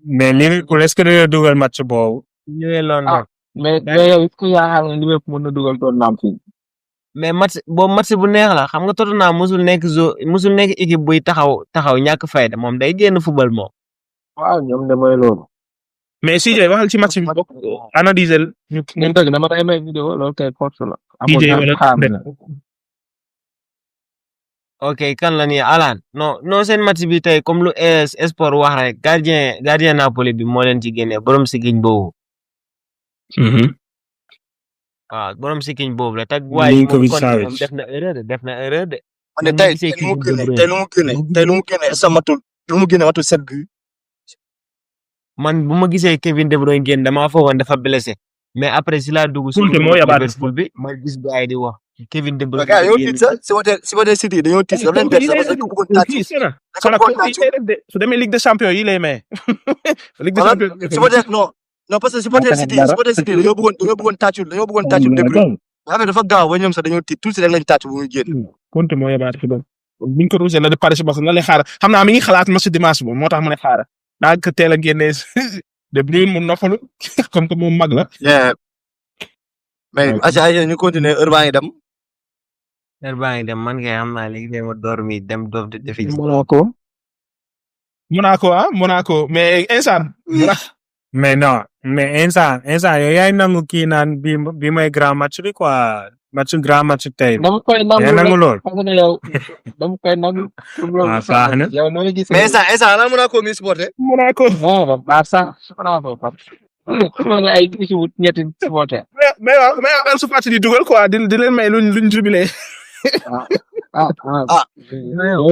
mais Liverpool est-ce que dañoo dugal match boobu. ñëwee London. mais yow ku yaakaar ne Liverpool mën na dugal Tottenham fii. mais match bu neex la xam nga Tottenham musul nekk équipe buy taxaw ñàkk fayda moom day génn football moom. waaw ñoom de mooy loolu. mais CJ waxal ci match bi bokk analyser ñu dëgg dama tay may vidéo loolu kay force la. ok kan la ni Alan non seen match bi tey comme lu sport wax rek gardien Napoli bi moo leen ci génne borom si giñ boobu. waaw borom sikkiñ boobu la tag waaye Milinkovic moom Conte moom Savic. def na erreur de man de man tey gisee tey lu mu Kevin De génne Bruyne tey lu mu génne tey lu mu génne sa matul lu mu génne matul 7 buts. man bu ma gisee Kevin De Bruyne génn damaa foogoon dafa blessé mais après si laa dugg si Conte moo yabaat Liverpool bi ma gis gars yi di wax Kevin De Bruyne gars yi dañoo génn tiit sax si wote City dañoo tiit dafa leen bett sax parce que dañ ko bëggoon tàcc Sana Conte yi lay def de su demee Ligue des Champions yi lay maye. Ligue des voilà Champions si wote non parce que si wote City dañoo bëggoon tàccul De Bruyne mais affaire dafa gaaw ba ñoom sax dañoo tiit tuuti rek lañ tàcc bu muy génn. Conte moo yabaat fi doon biñ ko rusé la de Paris parce que na lay xaar xam naa mi ngi xalaat match dimanche boobu moo tax mu ne xaar daa ko teel a génnee De Bruyne mu noppalu comme que moom mag la. mais ay ñu continuer heure baa ngi dem. heure baa ngi dem man kay xam naa léegi dama dormi dem doof de defi Monaco mais instant. mais non mais instant yow yaay nangu kii naan bi mooy grand match bi quoi grand match tey. dama koy nangu yaay nangu lool. parce que yow dama koy nangu. baax na. yow noo gisee. mais instant lan Monaco mi supporté. Monaco. non Barça man ay ci wut ñetti supporter. mais Ansu Fati di dugal quoi di leen may luñ jubilé.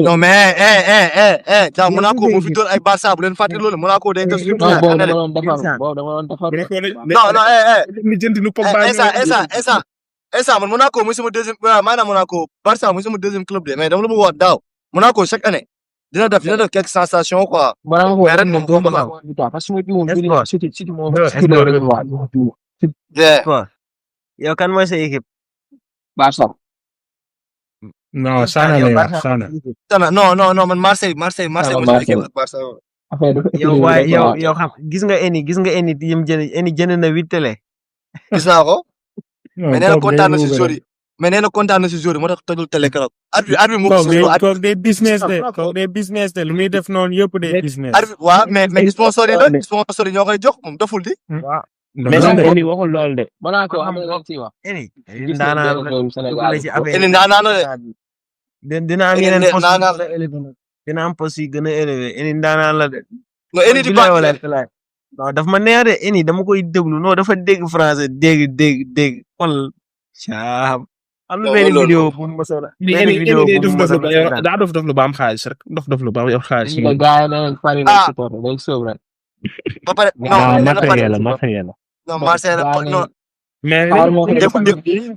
non mais ja Monaco mu fi doon ay Barça bu leen fàtte loolu Monaco day def non boobu dama doon defar. non mi jënd nu Pogba. instant man Monaco muy sama deuxième maanaam Monaco Barça muy sama deuxième club de mais dama la bëgg wax daaw Monaco chaque année dina def quelques sensations quoi. mais ren moom doo parce que yow kan mooy sa équipe Barça. non Sana lay wax Sana. non man Marseille mooy sama équipe ak Barça. yow xam gis nga eni yim jënd na 8 télé. gis naa ko. mais nee na kontaan na si jour moo tax tojul télé keroog. arbitre mu kooku day business de lu muy def noonu yëpp day business. arbitre waaw mais sponsor yi ñoo koy jox moom doful di. mais eni waxul lool de. Monaco am na ci wax. eni ndaanaan la de. dina am yeneen poste dina am poste yi gën a élevé eni ndaanaan la de. non eni di baax non daf ma neex de eni dama koy déglu non dafa dégg français dégg xol caam am na benn vidéo bu ma soxla benn vidéo bu ma soxla daa dof lu ba am xaalis rek dof lu ba am xaalis. gaay na Paris la supporter day soob rek. ba pare matériel la. non Marseille non. mais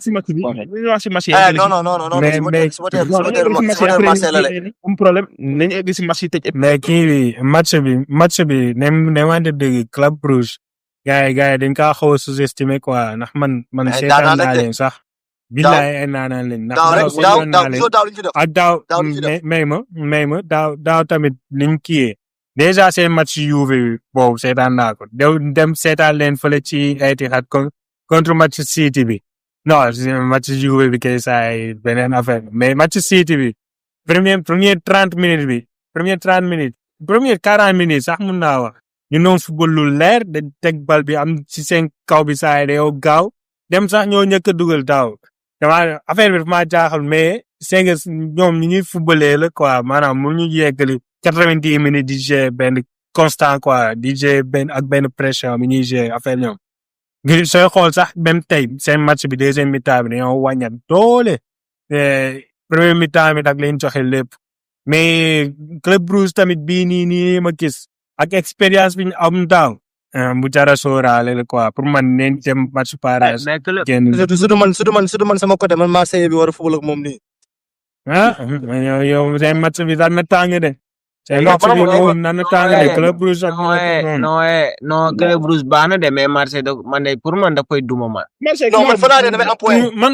si match bi ñu wax si match yi. am problème nañu egg si match yi tëj. mais kii bi match bi ne wante dëgg Club Brugge gars yi dañ kaa xaw a sous-estimé quoi ndax man seetaan naa leen sax. billaay ay naanaan leen ndax daaw may ma daaw tamit niñ kiyee déjà seen match Juve boobu seetaan naa ko dem seetaan leen fële ci Etihad contre match City bi non match Juve bi kay saay beneen affaire mais match City bi première 30 minutes bi première 40 minutes sax mun naa wax ñu noon football lu leer de teg bal bi am ci seen kaw bi saay da yow gaaw dem sax ñoo ñëkk a dugal daaw dama affaire bi maa jaaxal mais c'est que ñoom ñi ñuy footballé la quoi maanaam mu ñu yeggali 90 minutes di jouer benn constant quoi di jouer benn pression bi ñuy jouer affaire ñoom ngir sooy xool sax même tey seen match bi deuxième mi-temps bi dañoo wàññat doole premier mi-temps bi nag lañ joxe lépp mais Club Brugge tamit bii nii ma gis ak expérience bi ñu am daaw bu jara sóoraale la quoi pour man neen dem match parage génn surtout man sama côté man Marseille bi war a football ak moom nii. yow seen match bi daan na tàng de. seen match bi moom daan na tàng de Club Brugge ak non Club Brugge baax na de mais Marseille pour man da koy duma man. non man fa laa ne damay am point. man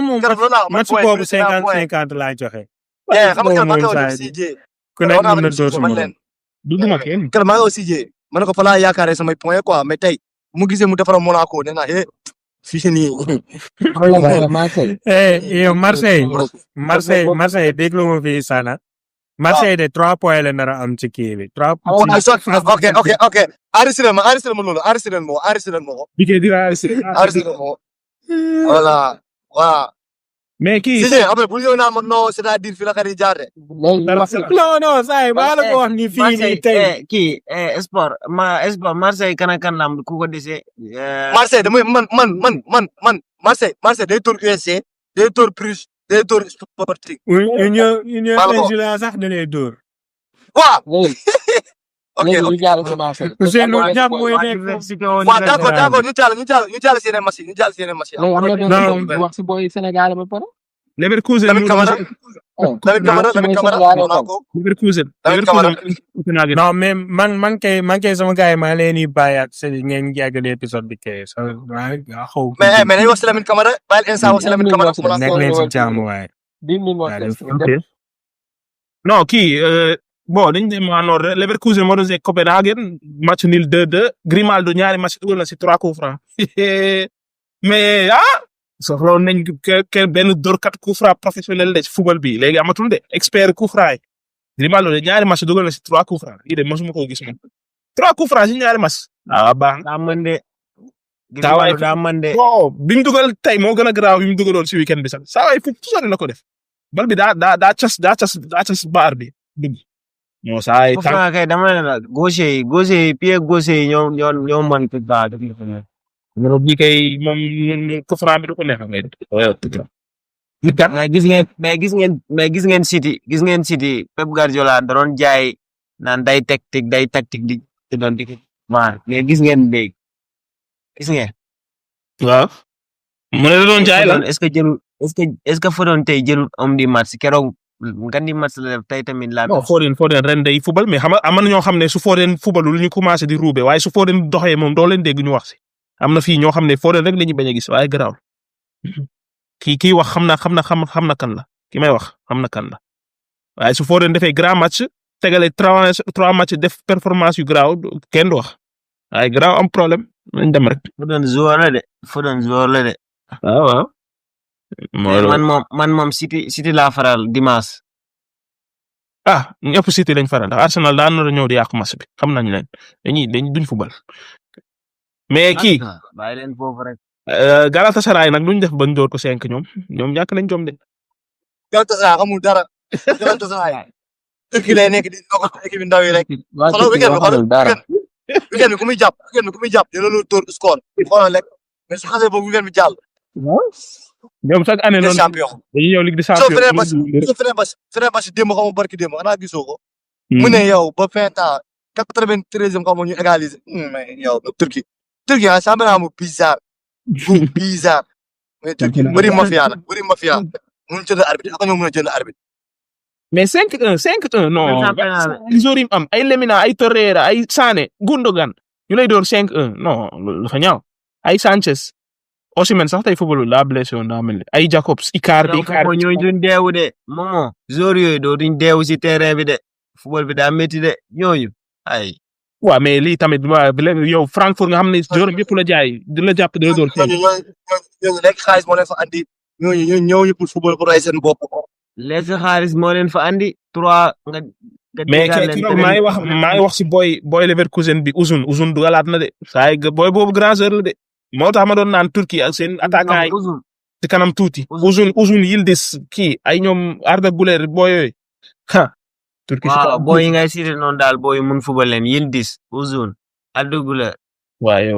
moom match boobu 50-50 laa joxe. xam nga maa ngi ko wax CJ. ku nekk mën na dóor sa morom. du duma kenn. maa ngi ko CJ. ma ne ko fa laa yaakaaree samay point quoi mais tey mu gisee mu defara Monaco nee naa fii nii. yow Marseille déglu ma fi Sana. Marseille de 3 points la nar a am ci kii bi 3 points. ok enregistré ma loolu enregistré ma ko. bi kay dina enregistré. voilà. mais kii si après bu ñëw naa ma non c'est-à-dire fi la xarit jaar de. non saa yi maa la ko wax ni fii nii tey. kii sport Marseille kan ak kan la am ku ko dese. Marseille damay man Marseille day tóor USC day tóor Bruges day tóor Sporting. Union Maa la ko wax. Insula sax da lay dóor. waaw. ok léegi ok ñu jàll ci marché bi. Ousseynou Diam mooy nekk. waaw d'accord ñu jàll si yeneen match yi ñu jàll si yeneen match yi. léegi am na benn wax si booy Sénégal ba pare. Leverkusen Lamine Camara Lamine Camara Monaco Leverkusen Lamine Camara. Copenhagen non mais man kay sama gars yi maa leen di bàyyaat seen ngeen yàggale épisode bi kay sa waa xaw. mais nañu wax si Lamine Camara bàyyil instant wax si Lamine Camara. nekk leen si jàmm waaye. 10 000 moo des. ok non kii bon dañ dem en ordre Leverkusen moo doon see Copenhagen match nul 2-2 Grimaldo ñaari match dugal na si 3 coups francs mais soxla nañ ke benn dóorkat coup franc professionnel de ci football bi léegi amatul de expert coup franc yi Grimaldo de ñaari match dugal na si 3 coups francs yi de mosuma ko gis moom 3 coups francs si ñaari match baax daa mën de. Taawaay daa mën de. bon bi mu dugal tey moo gën a garaaw bi mu dugaloon si weekend bi sax saa waay fu sori la ko def bal bi daa cas baar bi dugg non saa yi Fofana kay dama ne la gaucher yi pied gaucher yi ñoo mën fi baax def li ko neex. numéro bii kay moom coup franc bi du ko neex ngay def mais gis ngeen City Pep Guardiola da doon jaay naan day tactique di doon di maar mais gis ngeen léegi gis ngeen. waaw mu ne la doon jaay la est-ce que jëlul est-ce que Foden tey jëlul homme du match keroog nga di match la def tey tamit la. non Foden ren day football mais xam nga am na ñoo xam ne su Foden footballul ñu commencé di ruube waaye su Foden doxee moom doo leen dégg ñu wax si am na fii ñoo xam ne Foden rek la ñu bañ a gis waaye garaaw kii wax xam na kan la ki may wax xam na kan la waaye su Foden defee grand match tegale trois match def performance yu garaaw kenn du wax waaye garaaw am problème nañ dem rek. Foden joueur la de. waaw. man moom City laa faral dimanche. ñëpp City lañ faral ndax Arsenal daan na ñëw di yàqu match bi xam nañ leen duñ football mais kii bàyyi leen foofu rek. Galatasaray nag luñ def bañ door ko 5 ñoom ñàkk nañ jom de. Galatasaray xamul dara Galatasaray Turquie lay nekk di nokk équipe ndaw yi rek. xoolal weekend bi ku muy jàpp dina la tóor score xoolal rek mais su xasee boobu weekend bi jàll. ñoom chaque année noonu champion dañuy ñëw Ligue des champions. soo feneen basi démb xaw ma barki démb xanaa gisoo ko. mu ne yow ba fin temps 93e xaw ma ñu égaliser mais yow Turquie championnat mu bizarre mais Turquie bëri mafia mun jënd arbitre ak ñoo mën a jënd arbitre. mais 5-1 non. Zorim am ay Lemina ay Torreira ay Sané Gundogan ñu lay door 5-1 non dafa ñaaw ay Sanchez Osimhen sax tey football la blessé woon daa mel ni ay Jacobs Icardi ñooñu duñ deewu de momo joueur yooyu doo duñ deewu si terrain bi de football bi daa métti de ñooñu ay. waaw mais lii tamit yow Francfort nga xam ne joueur yëpp la jaay di la jàpp di la door. ñooñu lekk xaalis moo leen fa andi ñooñu pour football pour ay seen bopp. lekk xaalis moo leen fa andi 3 nga. mais keroog maa ngi wax si boy Leverkusen bi Uzun dugalaat na de saa boy boobu grand joueur la de moo tax ma doon naan Turquie ak seen attaquant yi ci kanam tuuti Uzun Yildiz kii ay ñoom Arda Güler boy yooyu Turquie waaw boy yi ngay cité noonu daal boy mun football leen Yildiz Uzun Arda Güler waaw yow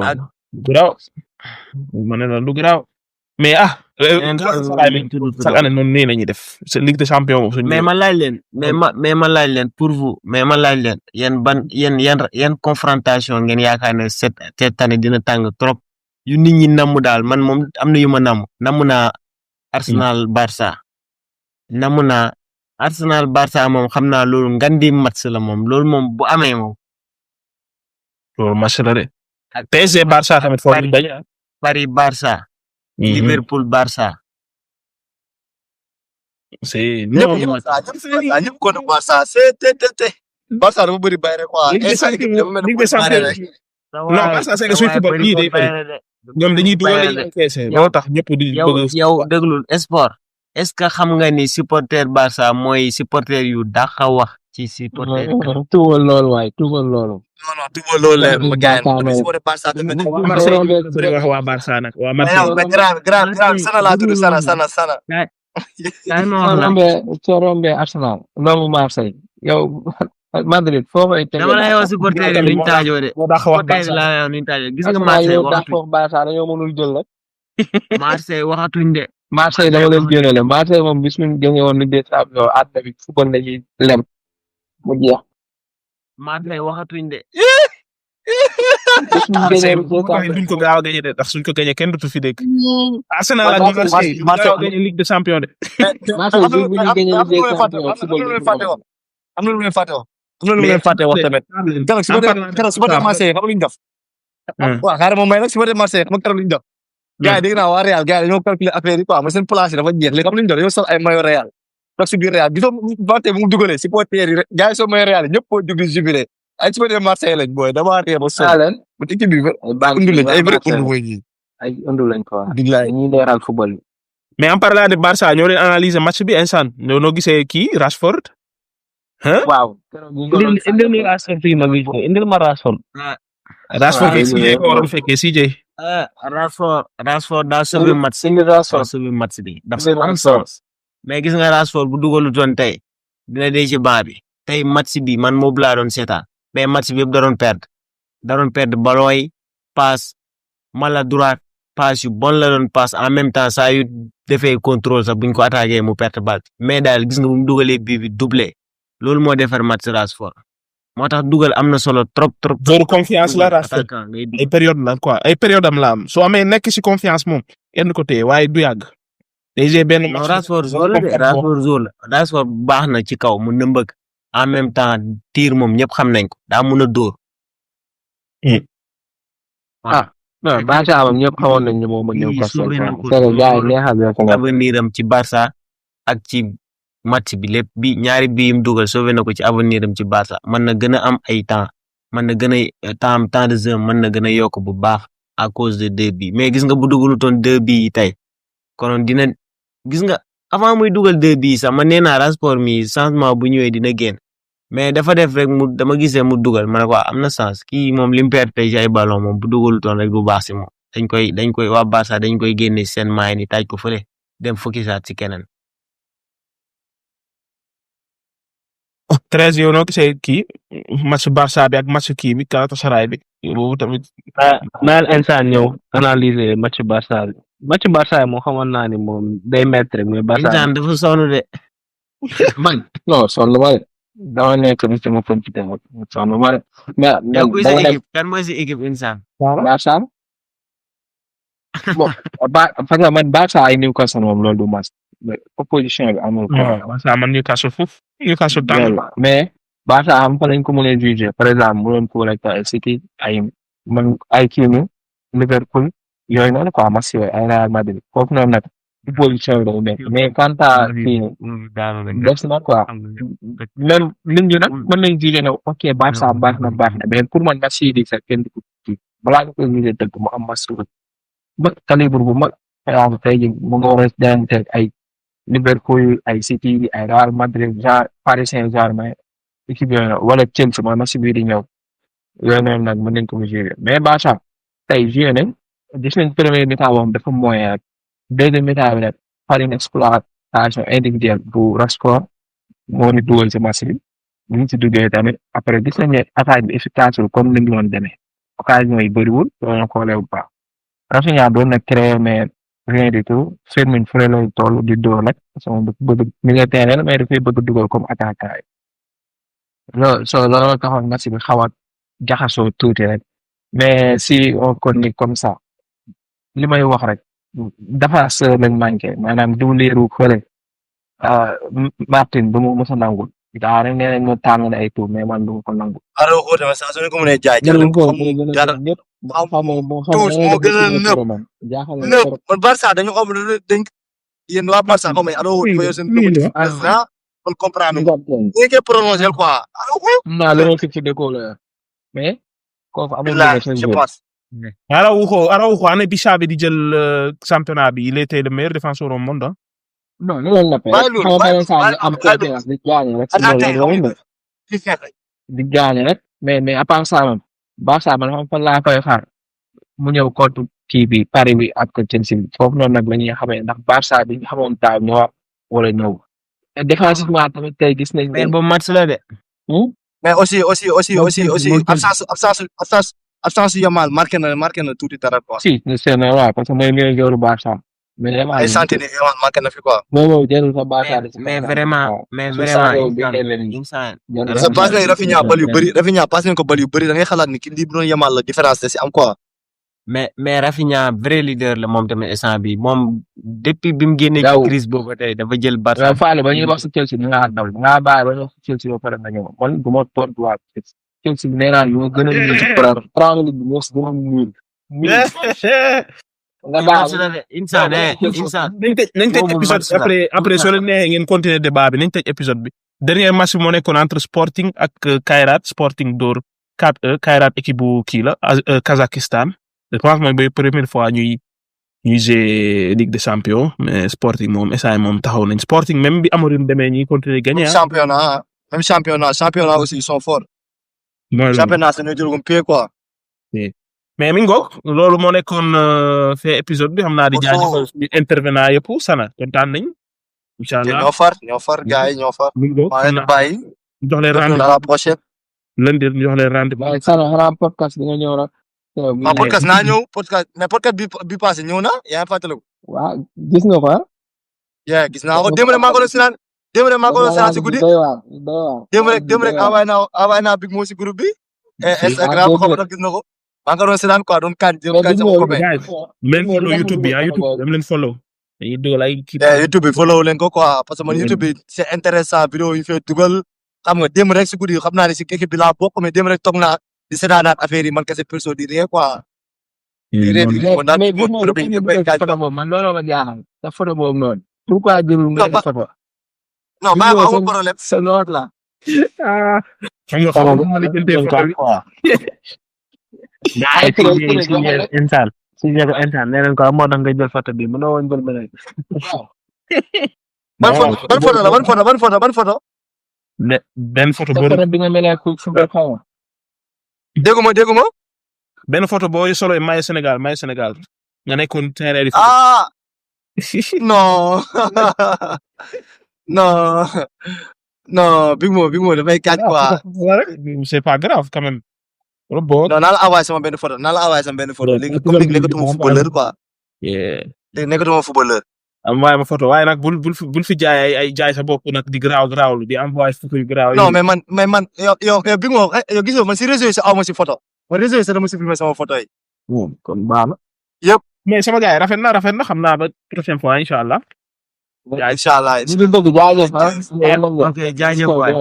garaaw ma ne la du garaaw mais chaque année noonu nii la ñuy def Ligue des champions mais ma laaj leen pour vous yan confrontation ngeen yaakaar ne cette année dina tàng trop yu nit ñi namm daal man moom am na yu ma namm naa Arsenal Barça moom xam naa loolu ngandi match la moom loolu moom bu amee moom loolu match la de PSG Barça tamit foofu dañ Paris Barça Liverpool Barça. c'est ñëpp kon Barça Barça dafa bëri bay rek quoi. Ligue des champions non Barça c'est que suy football nii day bëri ñoom dañuy dugal encaissé moo tax ñëpp di bëgg. yow déglul sport est-ce que xam nga ni supporter Barça mooy supporter yu dàq a wax ci supporter. tuubal loolu waay tuubal loolu. non tuubal loolu la ma gars yi supporter Barça tamit. Marseille wax waa Barça nag waa Marseille. mais grand sana laa tudd sana. kaay ma soo wax la rombee Arsenal romb Marseille yow Madrid foo koy tege dama lay wax supporter yi nuñ taajoo de moo tax wax supporter yi Barça. laa lay wax nuñ taajoo gis nga Arsenal Marseille yow daa waxatuñ foofu Barça dañoo mënul jël rek Marseille waxatuñ de Marseille dama leen génnele Marseille moom bis ñu gagné woon Ligue des Champions àdduna bi football lañuy lem mu jeex Marseille waxatuñ de bis ñu gagné Ligue des Marseille duñ ko gaaw a gagné de ndax suñ ko gagné kenn dutu fi dégg. Arsenal ak Marseille duñ gaaw a gagné Ligue des Champions de. Marseille bis bu ñu gagné Ligue des Champions football am na lu leen fàtte wax am na lu leen fàtte wax tamit keroog su ma dem Marseille xam nga lu ñu def waaw xaaral moom may nag su ma dem Marseille xam nga keroog lu ñu def gars yi dégg naa waa Real gars yi dañoo calculer affaire yi quoi mais seen place yi dafa jeex léegi xam lu ñu def dañoo sol ay maillot Real toog si biir Real gisoo Vante mu dugalee supporter yi gars yi soo maillot Real yi ñëpp koo jug di jubilé ay supporter Marseille lañ booy dama ree ba sonn leen bu équipe bi undu lañ ay vrai undu mooy ñi ay undu lañ ko wax billaay ñuy leeral football bi mais en parlant de Barça ñoo leen analyser match bi instant noo gisee kii Rashford. waaw indil mi Rashford fii ma gis ko indil ma Rashford. Rashford kay CJ ko waroon fekkee CJ. Rashford daa sauvé match daa sauvé match bi dafa am solo mais gis nga Rashford bu dugalu doon tey dina dee ci banc bi tey match bi man moo laa doon seetaan mais match bi yëpp da doon perdre ballon yi passe maladroit passe yu bon la doon passe en même temps saa yu defee contrôle sax buñ ko attaqué mu perte balle mais daal gis nga bu mu dugalee bii bi doublé loolu moo defar match Rashford moo tax dugal am na solo trop. Jour confiance la Rashford ay période la quoi ay période am la am soo amee nekk ci confiance moom kenn ko téye waaye du yàgg. déjà benn match Rashford Rashford baax na ci kaw mun na mbëgg en même temps tir moom ñëpp xam nañ ko daa mun a dóor. non Barça moom ñëpp xamoon nañ ne moom ma ñëw avenir am ci Barça ak ci match bi lépp bi ñaari bi yim dugal sauvé na ko ci avenir am ci Barça mën na gën a am ay temps mën na gën a temps de jeu mën na gën a yokk bu baax à cause de 2 bi mais gis nga bu dugalutoon 2 bi tey konoon dina gis nga avant muy dugal 2 bi sax man nee naa Rashford mi changement bu ñëwee dina génn mais dafa def rek dama gisee mu dugal ma ne ko am na sens kii moom li mu perte tey ci ay ballon moom bu dugalutoon rek du baax si moom dañ koy waa Barça dañ koy génne seen maay ni taaj ko fële dem focusaat ci keneen. 13 yow noo gisee kii match Barça bi ak match kii bi Galatasaray bi boobu tamit. naan instant ñëw analyser match Barça bi match Barça moom xamoon naa ni moom day mettre rek mais Barça instant dafa sonn de. man non sonn ma de dama nekk ni sama computer sonn ma de mais yow kuy sa équipe kan mooy si équipe instant. Barça bon parce que man Barça ay Newcastle moom loolu du match opposition bi amul ko Barça man Newcastle foofu Newcastle tàng mais Barça am fa lañ ko mën a juger par exemple mu doon ko rek City ay kii ni Liverpool yooyu noonu quoi match yooyu ay Real Madrid foofu noonu nag opposition bi dañu nekk mais quant à kii des na quoi même nit ñi nag mën nañ juger ne ok Barça baax na mais pour man match yi di sax kenn du ko kii balaa nga koy juger dëgg mu am match ba calibre bu mag xëy tey jii mu nga war a jaayante ay Liverpool ay City ay Real Madrid genre Paris Saint-Germain équipe yooyu wala Chelsea mooy match bii di ñëw yooyu noonu nag mën nañ ko jouer mais Barça tey joué nañ gis nañ premier mi-temps boobu dafa moyen rek deuxième mi-temps bi nag par une exploitation individuelle bu Rashford moo ñu dugal ci match bi bu ñu ci duggee tamit après gis nañ ne attaque bi efficace comme ni mu doon demee occasion yi bëriwul doon xoolee bu baax. Rafinha doon na créer mais rien du tout Fermin fële lay toll di door nag sama bëgg milieu terrain mais dafay bëgg dugal comme attaquant yi loolu taxoon match bi xaw a jaxasoo tuuti rek mais si on continue comme ça li may wax rek dafa seur lañ manqué maanaam diwliiru fële Martin du mu mos a nangul daa rek nee nañ ma tàng na ay tour mais man du ma ko nangul. alors que tamit saa su ne ko mënee jaay dara moo gën a nëb man Barça dañu xam dañ yéen waa Barça xam nga alors que yow seen kon comprendre nga koy prolongé quoi. naa la ci déco la mais kooku amul je pense. Araujo année bi Xavi di jël championnat bi il était le meilleur défenseur au monde. non loolu la di gaañ rek mais à part ça moom Barça man xam fa laa koy xaar mu ñëw contre kii bi Paris bi ak Chelsea bi foofu noonu nag la ñuy xamee ndax Barça bi xamoon daaw ñoo wala ñëw défensivement tamit tey gis nañ mais boobu match la de. mais aussi absence Yamal marqué na tuuti dara quoi. si c'est normal parce que mooy meilleur joueur Barça mais ay sentinelle Yamal marqué na fi quoi. moom jarul sa Barça mais vraiment instant sa passe nañ Rafinha bal yu bëri Rafinha passe nañ ko bal yu bëri da ngay xalaat ni ki lii bu doon Yamal la différence da si am quoi. mais Rafinha vrai leader la moom tamit instant bi moom depuis bi mu génnee ci crise boobu tey dafa jël Barça. waaw Fallou ba ñuy wax si Chelsea da ngaa daw da ngaa bàyyi ba ñu wax si Chelsea ba pare nga ñëw man du ma tontu waa Chelsea nee naa ñu gën a ñuul ci Premier League bi moo si gën a ñuul. nga bàyyi instant nañ tëj épisode après soo leen neexee ngeen continuer débat bi nañ tëj épisode bi. dernier match bi moo nekkoon entre Sporting ak Kairat Sporting door 4-1 Kairat équipe bu kii la Kazakhstan. je pense mooy ba première fois ñuy jouer Ligue des Champions mais Sporting moom instant moom taxaw nañ Sporting même bi Amorim demee ñuy continuer gagner. même championnat aussi ils sont forts. mooy championnat c'est ñu jël ko pied quoi. mais mi ngoog loolu moo nekkoon fait épisode bi xam naa di jaajëfal suñu intervenant yëpp Sana kontaan nañ. incha allah ñoo far gars yi ñoo far. mi ngoog maa leen bàyyi. jox leen rendez-vous à la prochaine. lundi jox leen rendez-vous. waaye Sana xanaa podcast bi nga ñëw rek. podcast naa ñëw podcast bi passé ñëw na yaa ngi fàttaliku. waaw gis nga ko ah. gis naa ko démb rek maa ngi ko doon sinaan si guddi. démb rek envoyé naa big moo si groupe bi. Instagram xam nga gis na ko. maa ngi ko doon sinaan quoi doon kan sama copain. même follow YouTube bi YouTube dem leen follow. dañuy dugal ay kii. YouTube bi follow leen ko quoi parce que man YouTube bi c'est intéressant vidéo yi fay dugal xam nga démb rek si guddi xam naa ne si équipe bi laa bokk mais démb rek toog naa di seetaanaat affaire yi man kese perso di rien quoi. mais photo boobu man looloo ma jaaxal sa photo boobu noonu. pourquoi jëlul nga def photo. non maa ngi amul problème. sa noot la. xam nga xam nga li jëntee photo bi. daa ay insaan nee nañ ko moo tax nga jël photo bi mënoo woon jël beneen. ban photo. benn photo boo. bi nga mel ak suba xaw ma. dégguma. benn photo boo solo maillot Sénégal nga nekkoon terrain di. non Big Mo dafay kaaj quoi. c'est pas grave quand même. non naa la envoyé sama benn photo léegi comme léegi nekkatuma footballeur quoi. léegi nekkatuma footballeur. envoyé ma photo waaye nag bul fi jaay ay jaay sa bopp nag di garaaw di envoyé photo yu garaaw. non mais man yow Big Mo yow gis nga man si réseau yi sax aw ma si photo man réseau yi sax dama supprimer sama photo yi. kon baax na. yëpp. mais sama gars yi rafet na xam naa ba prochaine fois incha allah. incha allah. ñu ngi bëgg jaajëf ah. ok jaajëf waay.